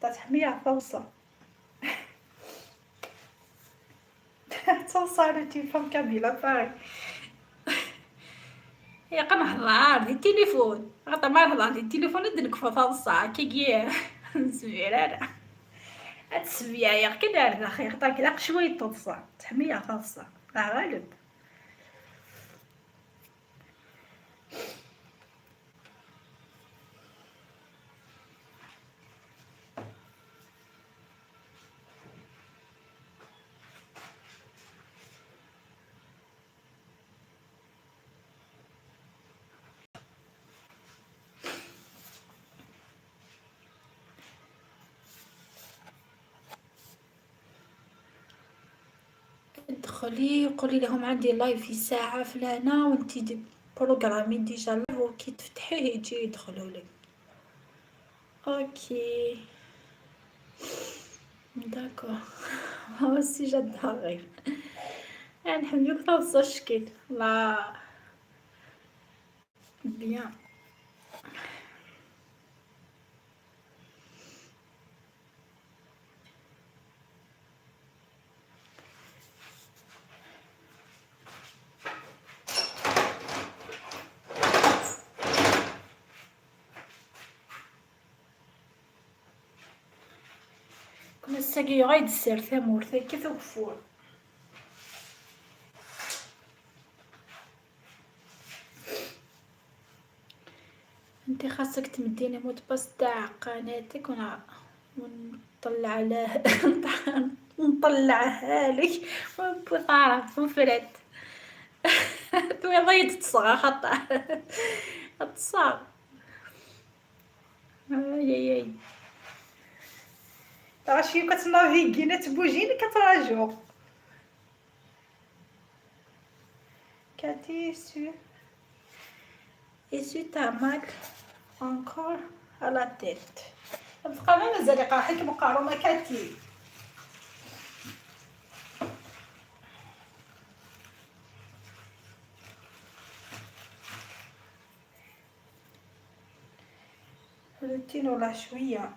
تحمية توصل توصل تي فهم كابيلا باغي يا قنهضر دي التليفون غطا ما نهضر دي التليفون ندنك فاضصا كي نسمير انا هاد يا كدار اخي غطا كدا شوية تضصا تحميه تضصا غالب. ادخلي قولي لهم عندي live في ساعة فلانة وانتي دي programmé déjà live وكي تفتحيه يجي يدخلوا لك. OK d'accord moi aussi j'adore نحمدوك توصل الشكل لا bien. كنا الساقي غايد السير ثامور كيف وفور. انت خاصك تمديني mot de passe تاع قناتك ونطلع على نطلعها لك وطارة وفرات توي تصغى خطا تصغى اي اي ترى شي كتنافيكي تبوجين كتراجعو كاتي سو et t'as mal encore à la tête. بقى ما مازال يقرا مقارو ما كاتي. روتين ولا شوية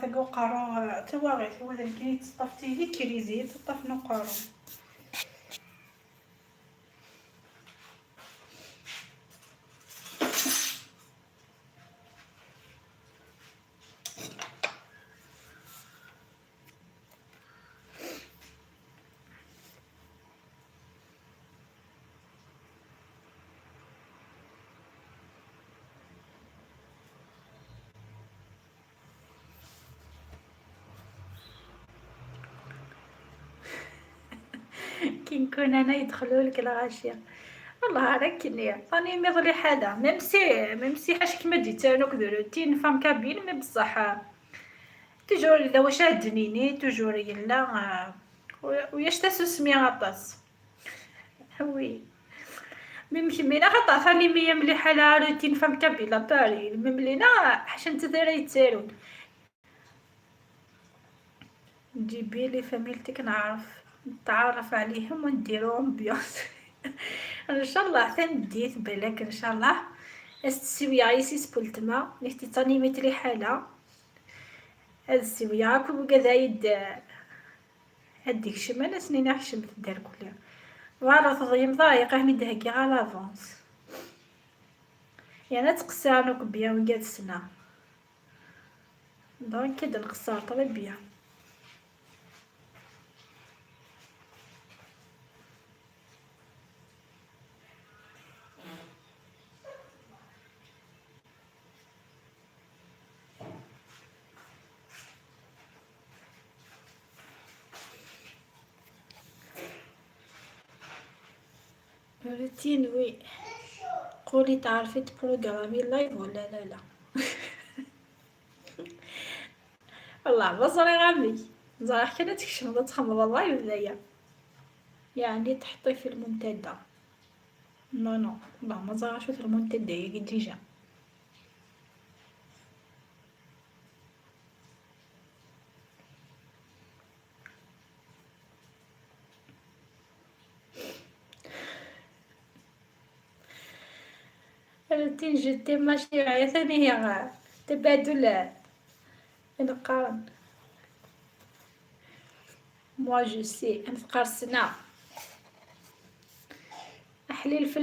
ثقو قارو تواغي هو ذا تطفتي لي كريزي تطف نقارو. كي نكون انا يدخلوا لك الغاشية والله راكني راني ميضلي حاله même si حاش كيما ديت انا روتين femme kabyle mais بصح toujours اذا واش عدنيني toujours لا وياش تسمي غطاس oui même كمينا خطا ثاني مية مليحة la routine femme kabyle باري même لينا حاش انت دايرة يتسالون جيبي لي فاميلتك نعرف نتعرف عليهم ونديرو ambiance ان شاء الله تنديت بالك ان شاء الله استسويا يسيس بولتما نحتي تاني متري حاله هاد السويا كل كذا يد هاديك شمانة سنين حشمت الدار كلها voilà تضيم ضايقه هني دهكي غا l'avance يعني تقصانوك bien وقاد السنة donc نقصر très bien. روتين oui. قولي تعرفي تبروغرامي live ولا لا؟ لا والله ما صري غامي زرا كان تكشم تخمض ال live ذايا يعني تحطي في المنتدى. non non والله ما زرا شو المنتدى déjà. روتين جدي ماشي معايا ثاني هي تبادل نقارن. moi je sais نفقر السنة أحليل في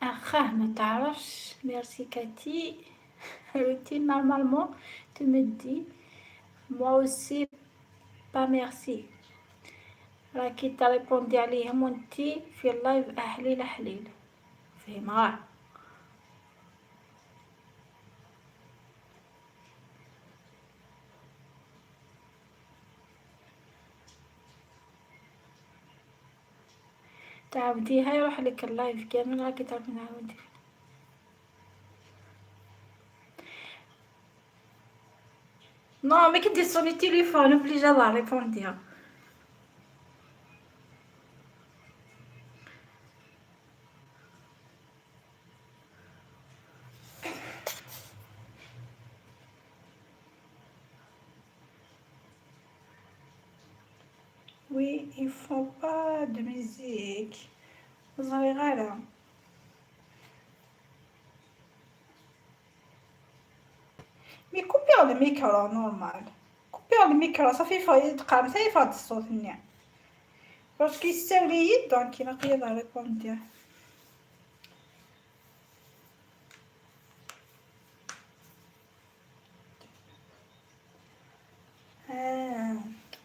أخاه ما تعرفش. ميرسي كاتي. روتين normalement tu me dis moi aussi pas merci. راكي تريبوندي عليهم وانتي في ال live. احليل احليل فهمها. تعاوديها يروح لك ال live كامل. راكي تعرفي نعاودي. non mais كي sonner téléphone obligé la ريبونديها. Oui, ils font pas de musique. صغيرة. mais couper le micro normal. couper le micro صافي يتقام حتى يفض الصوت نيا. parce que يستولي donc ينقي la ريبوندير.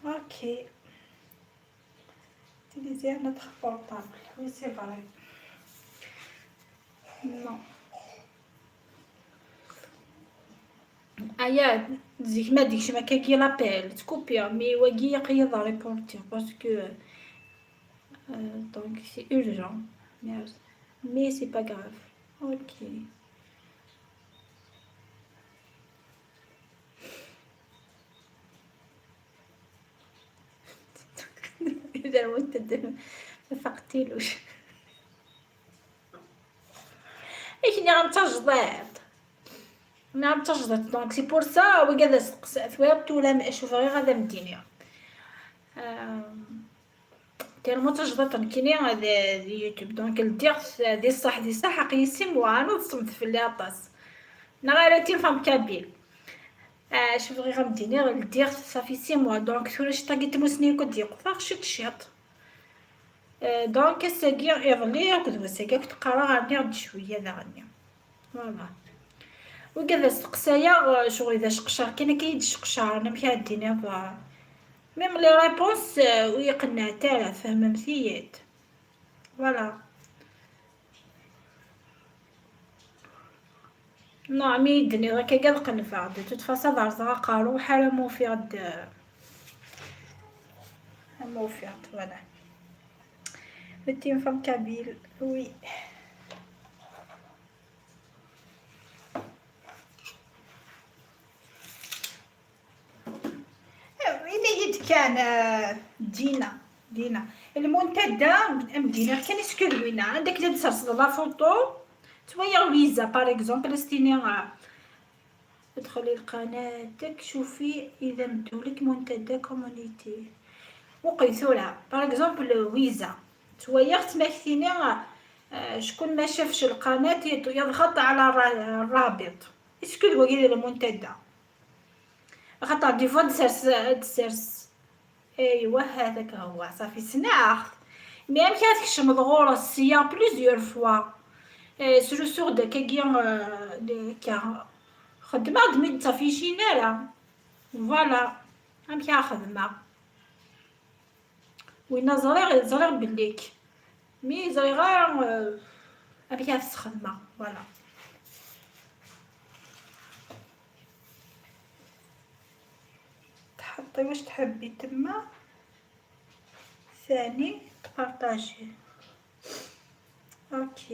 OK. Utiliser notre portable. Oui, c'est vrai. Non. ايا زيك ما ديكش ما كاكي l'appel تكوبيا mais واكي يقيض ريبورتي parce que donc c'est urgent mais c'est pas grave. OK اذا وانت ما فقتيلوش اكني غنتجضيط نعم تجضيط donc c'est pour ça وكذا ثواب ولا اشوف غير غادا مدينيا tellement تجضيط كيني دي يوتيوب donc الدير دي صح دي صح قيسي موا نوض في اللي عطاس نغير femme kabyle. شوف غير غمديني الدير صافي 6 mois donc ثورا شتا كي تموسني كنت يقفا شت شيط donc الساقي يغلي وكذا الساقي كنت قرا غادي غد شويه ذا غني voilà وكذا سقسايا شغل اذا شقشار كاين كاين شقشار انا مكاديني même les réponses ويقنع تاع فهمتيات voilà. نعم يدني غير كاع قلفا de toute façon دار قارو حاله موفيد موفيد voilà. T'es une femme kabyle, oui. وين كان دينا دينا المنتدى مدينة كان يسكر عندك اللي تسرسل la photo تويا ويزا par exemple ستيني ادخلي لقناتك شوفي اذا مدولك منتدى community وقيتولها par exemple ويزا تويا تماكتيني شكون ما شافش القناة يضغط على الرابط est-ce que دواكي المنتدى خاطر des fois تسرس ايوا هذاك هو صافي سناخت mais امكن تكشم غورس y a plusieurs fois سرو داك كا خدمة دمي صافي راه voilà امكن خدمة وين زريغ بليك mais زريغ امكن تخدمة voilà. تحطي واش تحبي تما ثاني تبارطاجي. OK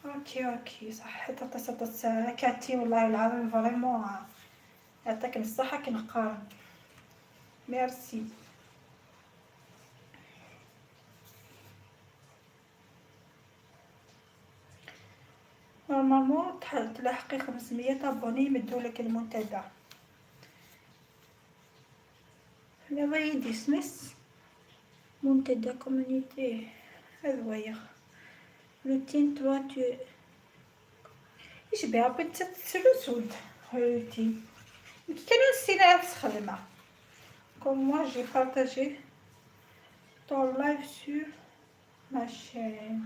OK OK صح تصدت كاتي والله العظيم vraiment يعطيك الصحة كنقارن merci. normalement تلحقي 500 abonnés يمدولك المنتدى. لا يدي سمس منتدى community هذا روتين توا تو يشبه بنت تسلسود روتين كانوا السينة تخدمها comme moi j'ai partagé ton live sur ma chaîne.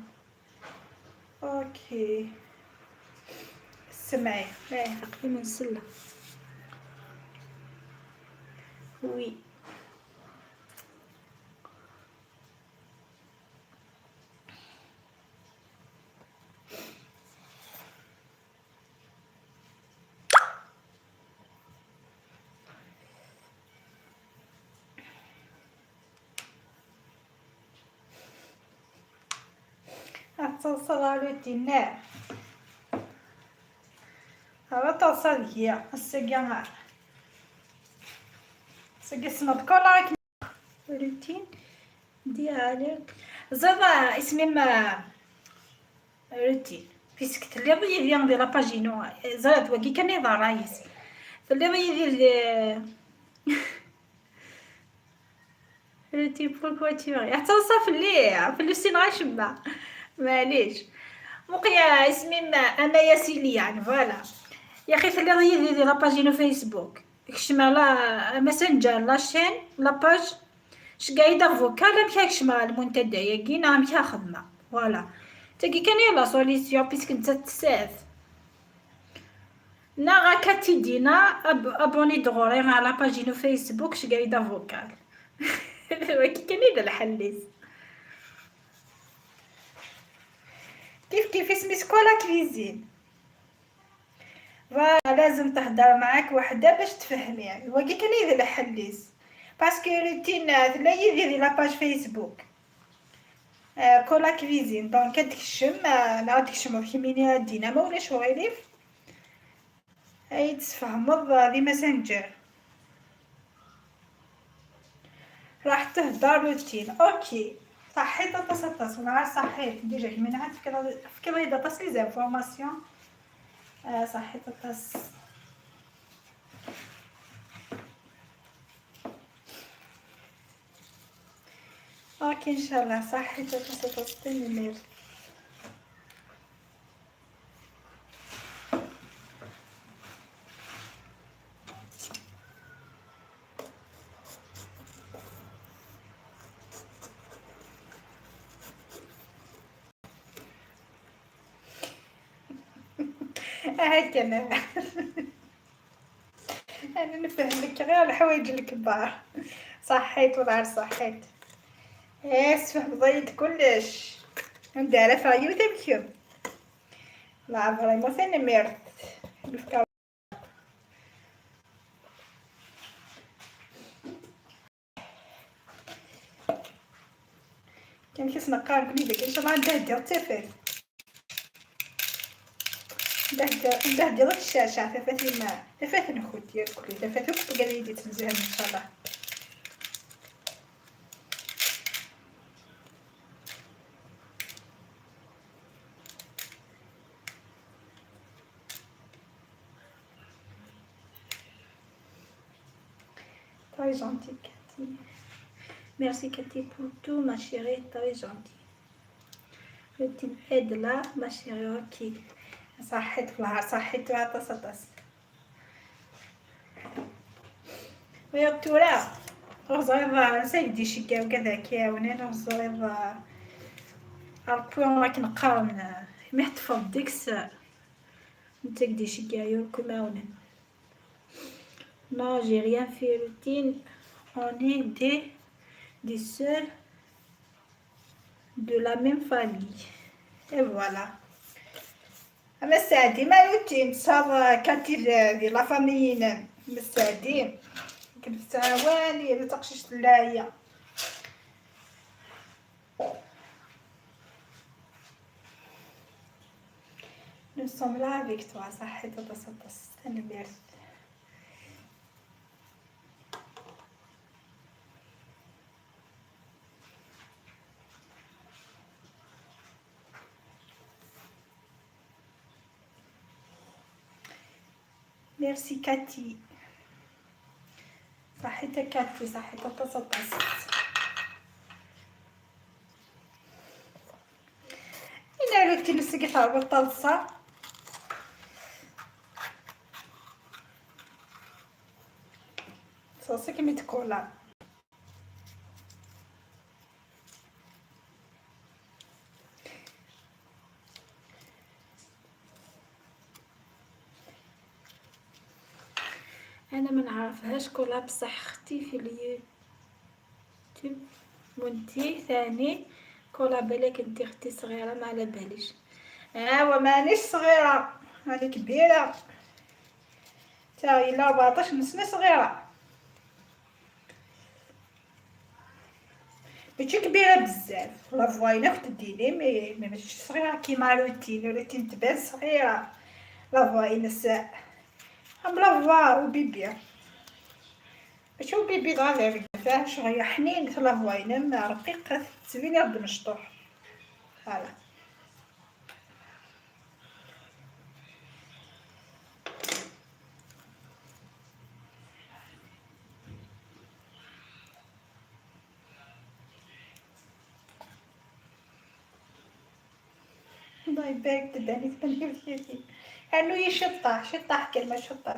OK سمعي عقلي من سلة oui توصل روتين هذا توصل هي السقا سقا سنض كولاك روتين ديالك زعما اسمي ما روتين puisque تلي يدي ديال la page ينو زاد وكي كان يضع رايس تلي يدير روتين pourquoi tu حتى وصف لي في لوسين غيشبع معليش وقيا اسمي انا ياسيلي يعني voilà يا اخي تلي يدير la page ينو فيسبوك كشم على ماسنجر la chaîne la page شقايدة vocal مشا كشما المنتدى ياكينا مشا خدمة voilà تاكي كان la solution puisque نتا تساف نا غا كاتيدينا abonner دغوري على page ينو فيسبوك شقايدة vocal كي كان يدير الحليس كيف كيف اسمي سكولا cuisine voilà لازم تهدر معاك وحده باش تفهمي وكي كان يدير الحليس parce que روتين لا يدير la page فيسبوك كولا cuisine donc تكشم لا تكشم كيميني دينا ما ولاش غيليف اي تفهمض دي ماسنجر راح تهدر روتين. OK صحيت اتص مع صحيت déjà كيما عاد فكر يدا طاس les informations صحيت اتص OK ان شاء الله صحيت اتص تنمير. هكا انا نفهمك غير الحوايج الكبار. صحيت والله صحيت اسف ضيت كلش عندي على فرايو تمشيو لا vraiment ثاني ميرت كان كيس نقار كل داك ان شاء الله ندهدر تفاف ندهدر الشاشة تفات ما تفات نخوت ديال كل تفات وكل يدي تنزل ان شاء الله. Très gentille, Cathy. Merci, Cathy, pour tout, ma chérie. Très gentille. Routine aide là, ma chérie. Ok. صحيت والله صحيت عطس عطس ويا تورا غزريض سيدي شكا وكذا كاونين غزريض البوان راك نقارن مي حتفظ ديكس نتا كدي شكا يوركم. Non, j'ai rien fait, routine. On est des sœurs de la même famille. Et voilà. أما السعدي ما روتين صار كانتي دي la famille السعدي كنت ثواني تقشيش لا. Nous sommes là avec toi. صحيت تصدص تنبيرت. Merci كاتي. صحيت كاتي صحيت تصدص. إنا روتين السقيطة والطلصة. صوصي كمية كولا. انا ما نعرفهاش كولا بصح اختي في اليوتيوب وانتي ثاني كولا بالك انتي اختي صغيره ما على باليش. ايوا مانيش صغيره راني كبيره تا الا 14 سنه صغيره ماشي كبيره بزاف la voix كنت ديني mais ماشي صغيره كيما روتين. روتين تبان صغيره la voix نساء ام la voix و bébé ماشي و bébé غالي فيها شغيا حنين la voix رقيقه تبيني رد مشطوح. Voilà. الله يبارك تباني 38 انو يشطح شطح كلمة شطح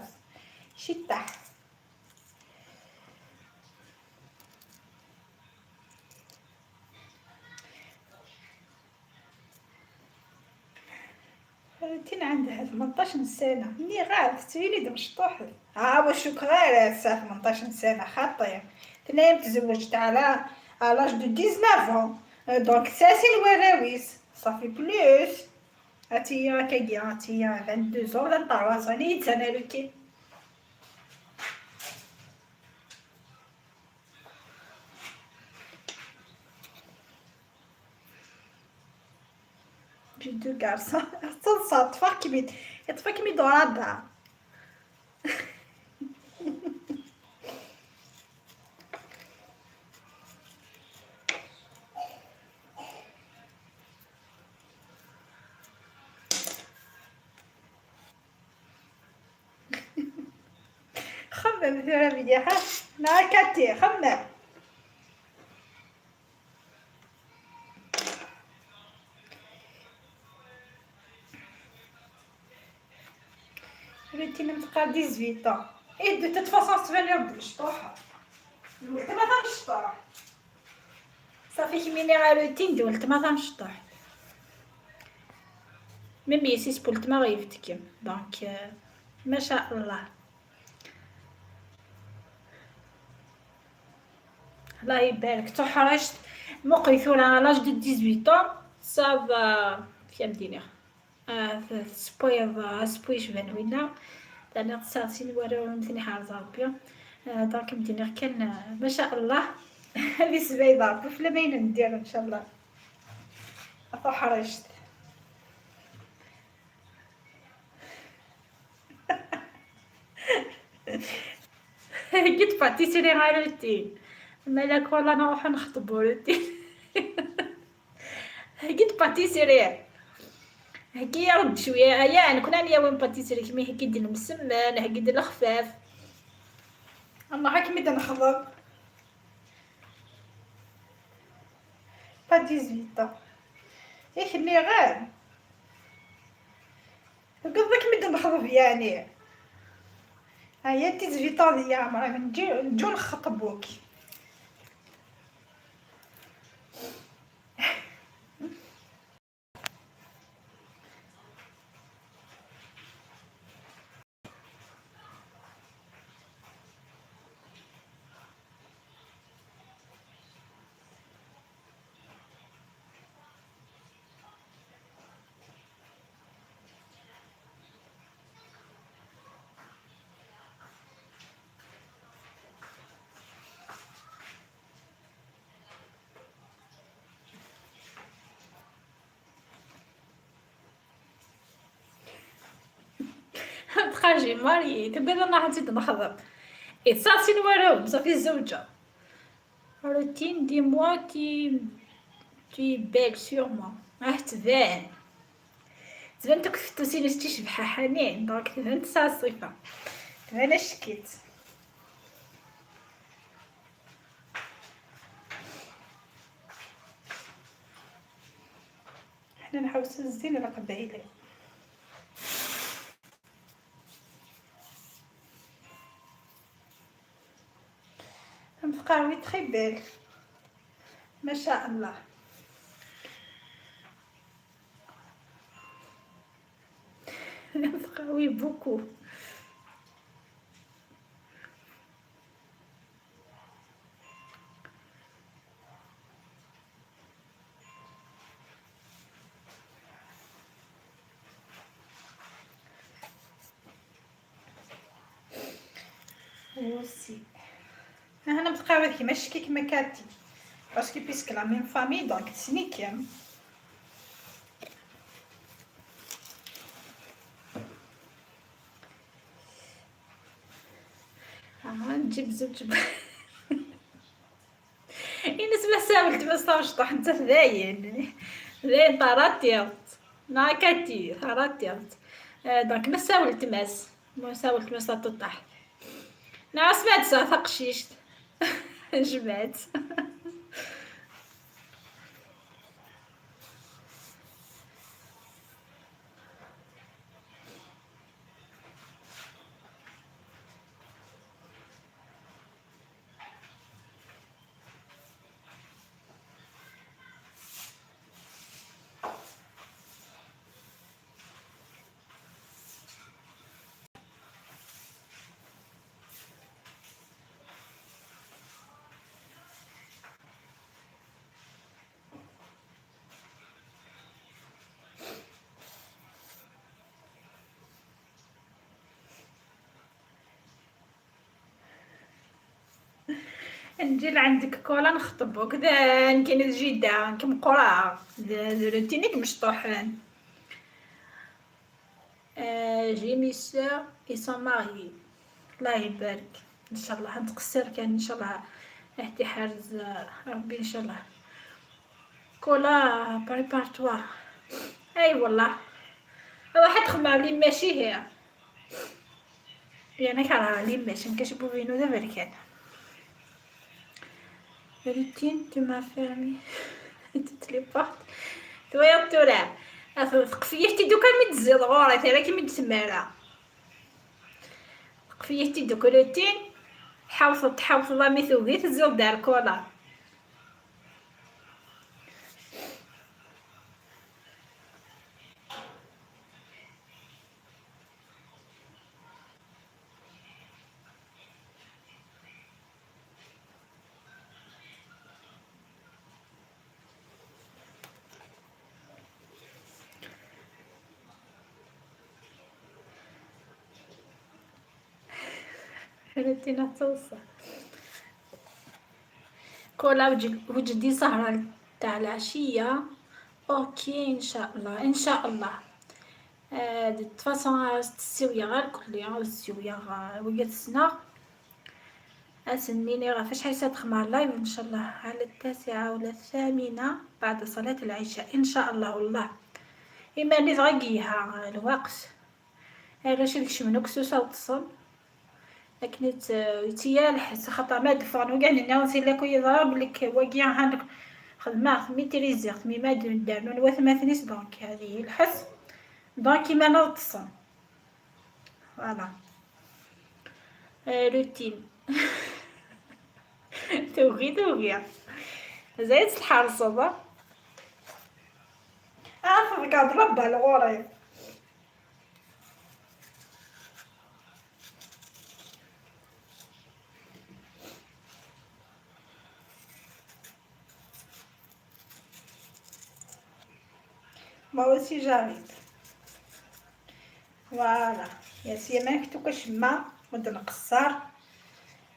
شطح. تين عندها 18 سنة ني غاد تبيني مشطوح. ها واش غير الساعة 18 سنة خاطية تنايم تزوجت على l'âge de 19 donc ساسين وراويس صافي plus هاتي كاكي هاتي 22 ولا 23 نيت انا لوكي. J'ai deux garçons. تنسى طفا كيمي طفا كيمي دورادة. خمم ثورة فيديو ها كاتي خمم. روتين متقال 18 et de toute façon تبان لي بالشطوحه ولت ما تنشطح صافي كيميني غا روتين دولت ما تنشطح même يسيس بولت ما غيفتكم donc ما شاء الله. الله يبارك تحرجت مقيثونا l'âge de 18 ça va في مدينه سبويض سبويش بان وينا لأن قصاتين والو مثني حارز ربي donc مدينة كان ما شاء الله. هذه سبايضة ربي في لمين ندير ان شاء الله تحرجت. جيت pâtisserie غير روتين مالك والله نروحو نخطبو روتين. جيت pâtisserie هكي يرد شويه يعني كنا نيا وين pâtisserie كمي هكي دير المسمن هكي دير الخفاف. الله هاك ميدا نخضر با 18 يخلي غير قصدك ميدا نخضر يعني هيا 18 يا عمري نجو نخطبوك. تخرجي mariée تبدا انا حنزيد نخضر اي صافي نوارو صافي الزوجة. روتين dis-moi t'es belle sûrement راه تبان تبان دوك فتوسيني تشبح حنين donc تبان تسع الصفة تبان شكيت. حنا نحوسو الزين القبايلي. مفقاوي très belle ما شاء الله. مفقاوي beaucoup. aussi انا متقاوي كيما شكي كيما كاتي parce que puisque la même famille donc تسنيكيم. نجيب زوج إنس ما ساولت ما صافش انت ذاين ذاين طاراتيرت ناكاتي طاراتيرت donc ما ساولت ماس ما ساولت ماس تطح نا سمعت ساعة قشيشت جمعت. نجي لعندك كولا نخطبوك ذا كاين جدة كم قرا روتينيك مشطوحان. j'ai mes sœurs ils sont mariées الله يبارك ان شاء الله نتقصر كان ان شاء الله اهدي حارز ربي ان شاء الله. كولا prépare-toi اي والله واحد خمام لي ماشي هي يعني كراه لي ماشي مكاش بوفينو دابا بركان. روتين tu m'as fermé toutes les portes تويا تورا تقفيتي دوكا مي تزيد غوري ترى كي مي تسمارا تقفيتي دوك روتين حاوصل تحاوصل مي ثوغي تزيد دار كولا. روتينا توصل كولا وجدي سهرة تاع العشية. OK ان شاء الله ان شاء الله. de toute façon تسوية غير كل يوم السوية وقت السنة اسنيني راه فاش حيت تخمر live ان شاء الله على 9 ولا 8 بعد صلاة العشاء ان شاء الله. والله اما اللي تغيها الوقت علاش داكشي من كسوسه وتصل لكن يتيال حس خاطر ما دفعن وكاع ناوسي لا كو يضرب لك واكيا عندك خدمة ميتريزيغ مي ما دارنون وثماثنيس donc هذه هي الحس donc كيما نوض voilà روتين توغي توغي زايد الحرصة عارفة ضرب الغوري. Moi aussi j'arrive. Voilà. يا سيما كتو ما ود نقصر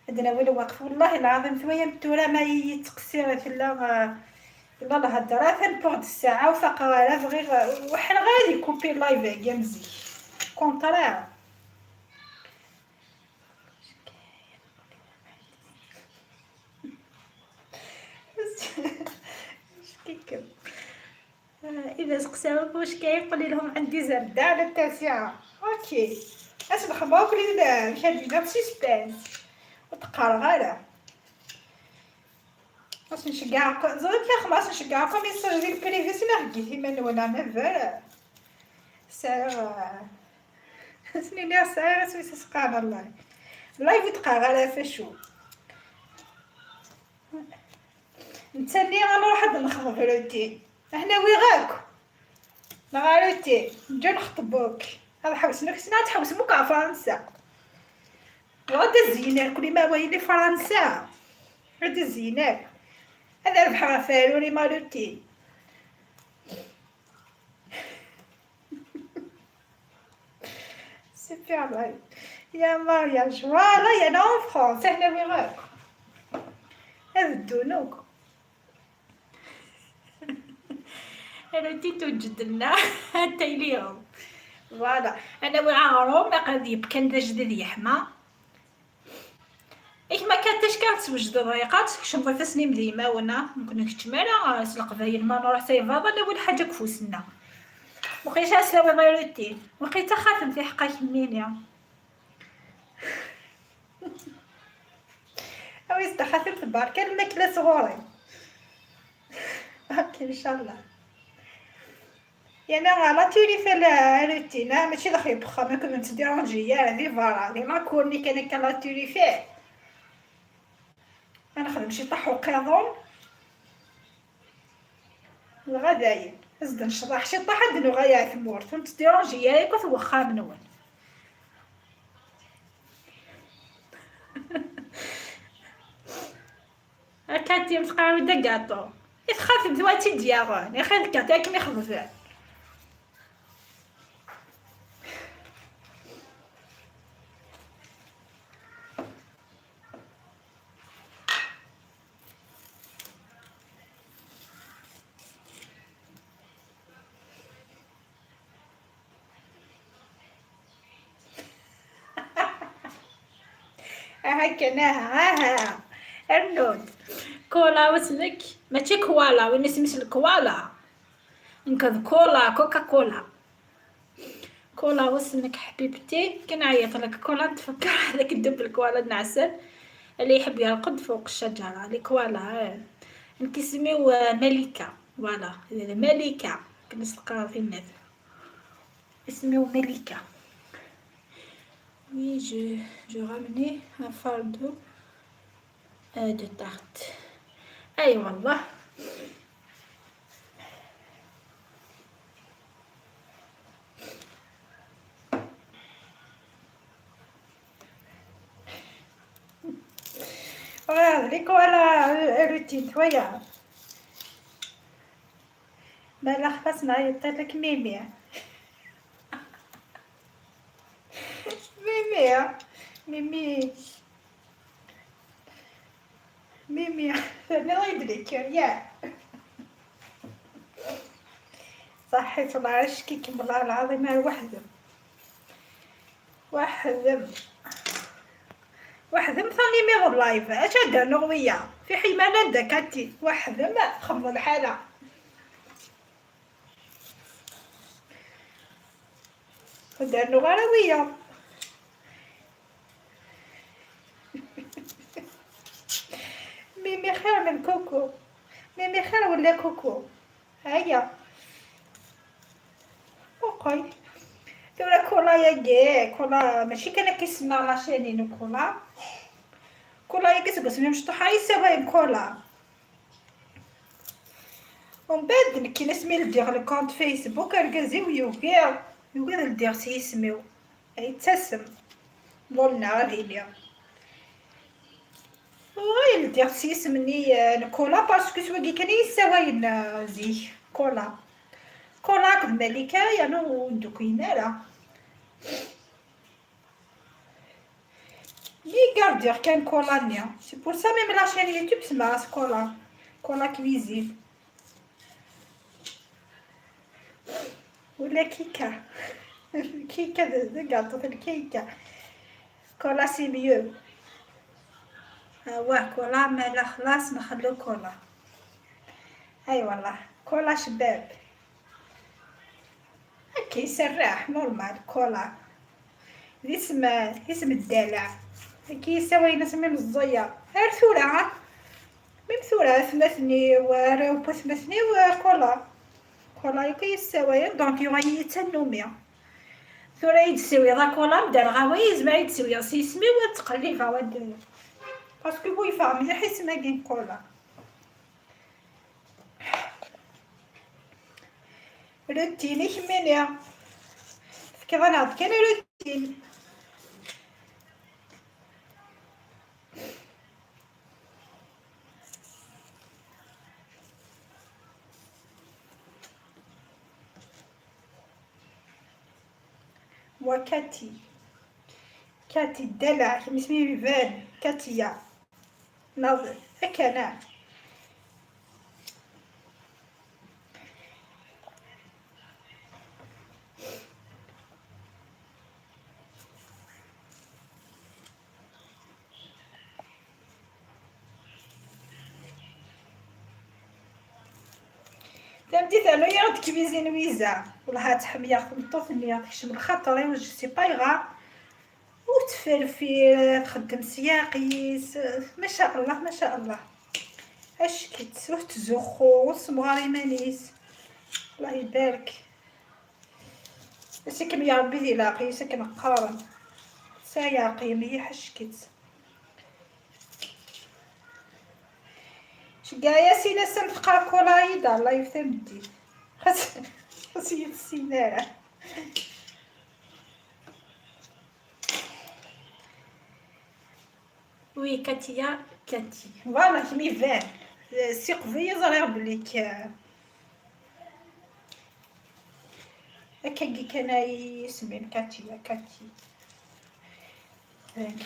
عندنا ولا واقف والله العظيم ثويا متورا ما يتقصير في لا لا الهضرة ثن الساعة وفاق لا فغي وحنا غادي كوبي لايف كاع مزيان كونطرير. إذا سقساوك واش كاين قولي لهم عندي زردة على التاسعة. OK اش نخباوك لي مشات suspense وتقرا غالا باش نشجعكم زعما كي خلاص نشجعكم message ديال privé سنا غكيتي من ولا مازال ساعة سنين ساعة سويس سقان الله live تقرا غالا فاشو نتسني غنروح نخدم روتين هنا وي غاك نغاروتي نجي نخطبوك هذا حوس نكسنا تحوس موك على فرنسا غادا زيناك كل ما ويلي فرنسا غادا زيناك هذا ربح فاروري مالوتي سوبر لايف يا مارياج فوالا يا اون فرانس هنا وي غاك هذا الدونوك روتي توجد لنا حتى اليوم فوالا. انا وعارو ما قد يبكى جديد يحمى إيه ما كانتش كانت ضيقات كشم فاسني مديما ونا ممكن نكتمالا القبايل ما نروح سيفاض لا ولا حاجة كفوسنا وقيت اسلاوي غيروتي وقيت خاتم في حقا كمينيا او يستخاتم تبارك الماكلة صغوري. OK ان شاء الله يعني لا توري في الروتين ماشي داخل بخا ما كنت ديرونجي هذه فارا لي ما كورني كان كان لا توري فيه نخدم شي طاح وقيضون الغداين زد نشرح شي طاح عندنا غاية ثمور فهمت ديرونجي ياك وخا منون هكا تبقى ودا كاطو يتخاف دواتي ديالو يا خي كاطو كيما يخدم هكا ناها ها النود كولا واسمك ماشي كوالا وين اسمك الكوالا نكذ كولا كوكا كولا كولا واسمك حبيبتي كنعيط لك كولا نتفكر هذاك الدب الكوالا النعسان اللي يحب يرقد فوق الشجرة les koalas نكسميو ملكه voilà ملكه كنسقرا في الناس اسميو ملكه. Oui, je ramenais un fardeau de tarte. أي والله les koalas روتين شوية ما لا خلاص نعيط لك ميمي ميمي ميمي ميمي انا يدرك يا صحيت والله عشكيك والله العظيم وحدم وحدم وحدم ثاني ميغ لايف اش هدا نغوية في حيمانة دكاتي وحدم خمض الحالة ودار نغراوية. كوكو ميمي خير ولا كوكو هيا وقاي ولا كولا يا كاع كولا ماشي كان كيسمى la chaîne كولا كولا يا كتبس مشطوحه يساوي كولا. ومن بعد كي نسمي لدير ال compte فيسبوك اركازي ويوكير يوكير لدير سيسميو يتسم ظلنا غادي غير لدير سيسمني كولا parce que سواكي كان يساوي زيك كولا كولا كد ملكة يعني دوكينا راه لي غاردير كان كولانيا c'est pour ça même la chaîne يوتيوب سماها كولا كولا cuisine ولا كيكة كيكة كاطو الكيكة كولا c'est mieux. واه كولا مالا خلاص نخلو كولا. اي والله كولا شباب هكا يسرح normal كولا اسم اسم الدلع كي يساوي نسمي مزية غير ثورة même ثورة ثمثني ورا ثمثني وكولا كولا كيساوي donc يغني تنومي ثورة يدسوي ذا كولا مدار غاوي زعما يدسوي سيسمي وتقليفا ود parce que هو يفهم مليح يسمى كين كولا. روتيني كمينيا فكرة نعطيك كان روتين. وكاتي كاتي الدلع كما اسمي بيبان كاتيا ناظر هكا. فهمتي ثانو يا cuisine ويزا والله تحمية خمطوط تكشم الخاطر je sais pas يغا وتفرفي تخدم سياقيس ما شاء الله ما شاء الله. اش كتروح تزخو وسمغاري مانيس الله يبارك. سكم يا ربي ذي لاقي سكن قارن سياقي مليح شكيت شكا ياسين سنتقرا كولايدا الله يفهم خاص يتسينا. oui كاتيا كاتي voilà كيما يبان سي قبيه زرير بلي هكا كي كان يسمي كاتيا كاتي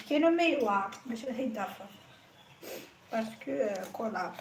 كاينو ميوا باش هيدافع parce que كولا.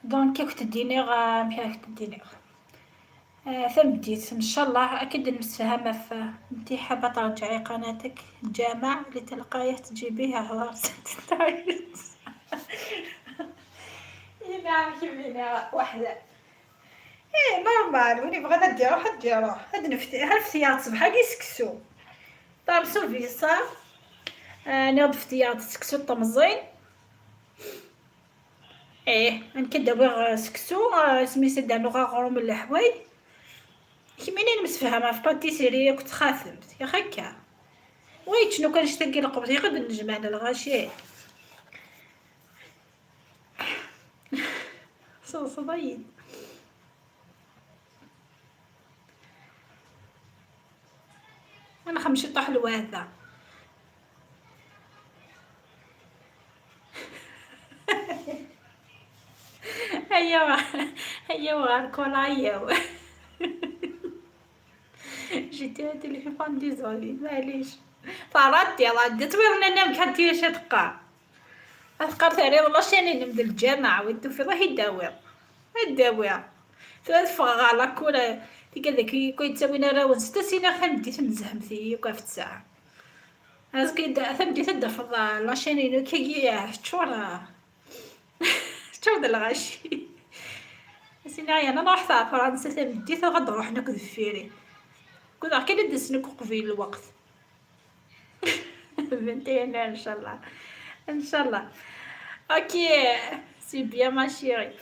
donc كي كنت دينيغ مشي كنت دينيغ ثمديت ان شاء الله اكيد نسفهمها. في انتي حابة ترجعي قناتك الجامع اللي تلقايه تجيبيها هضرت نعم كيفينا وحده ايه normal ولي بغا ديرو حد ديرو هاد نفتي الصباح كي سكسو طاب فيصا ناض فتيات سكسو طمزين ايه نكداويغ سكسو سميتو دانو غروم الحواي كيميني نمسفهمها في pâtisserie كنت خافمت يا هكا ويت شنو كنشتاقي القبض يقد نجمع على الغاشي صوص ضيد. انا خمشي طاح الواذا ايوا ايوا الكولا ايوا j'étais au téléphone désolée معليش. فراتي غادي تويرنا نام كانتي شتقا أثقال ثاني والله شاني نمد الجامعة ويدو في الله يداوي يداوي ثلاث فغا كولا تيك هذاك كي تساوينا راون 6 سنين خمدي تمزحمتي وكاف 9 ازكي ثمدي تدفض لاشيني كي تشور تشور الغاشي سينا انا نروح تاع فرنسا ثمدي غاد نروح ناكل ذفيري كنا كاين ندسنك قبيل الوقت بنتي انا ان شاء الله ان شاء الله. OK c'est bien ma chérie.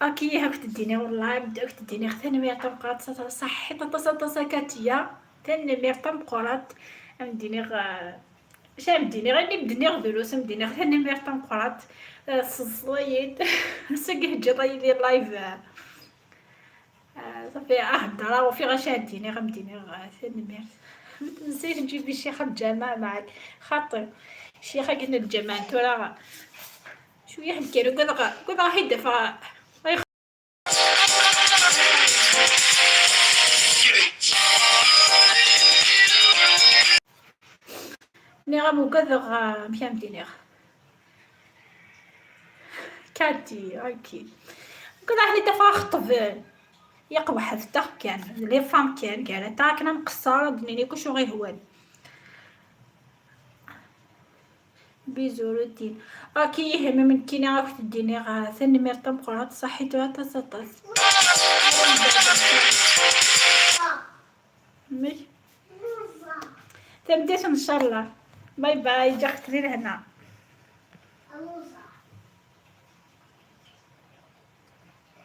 OK هاك تديني والله بداك تديني ثاني تمقرات صحي طاطا كاتيا ثاني تمقرات امديني شا مديني غير نبدني غدلوس مديني ثاني تمقرات صويد سقه جطي لي live صافي اهدر وفي غاشا ديني غمديني ثاني. ما تنسيش تجيبي الشيخ الجامع معاك خاطر الشيخ كنا الجامع تورا شوية نكيرو كذا كذا هيدا نيغا وكذا مشامتي كاتي. OK كذا حني تفا خطب يقوى حتى كان les femmes كان كان تا كنا مقصرة دنيني كلشي غير هو bisous روتين. OK هم من كيني راك تديني غا ثاني ميرتا مقرات صحيتو تسطس مي تمديت ان شاء الله. bye bye جاك لهنا.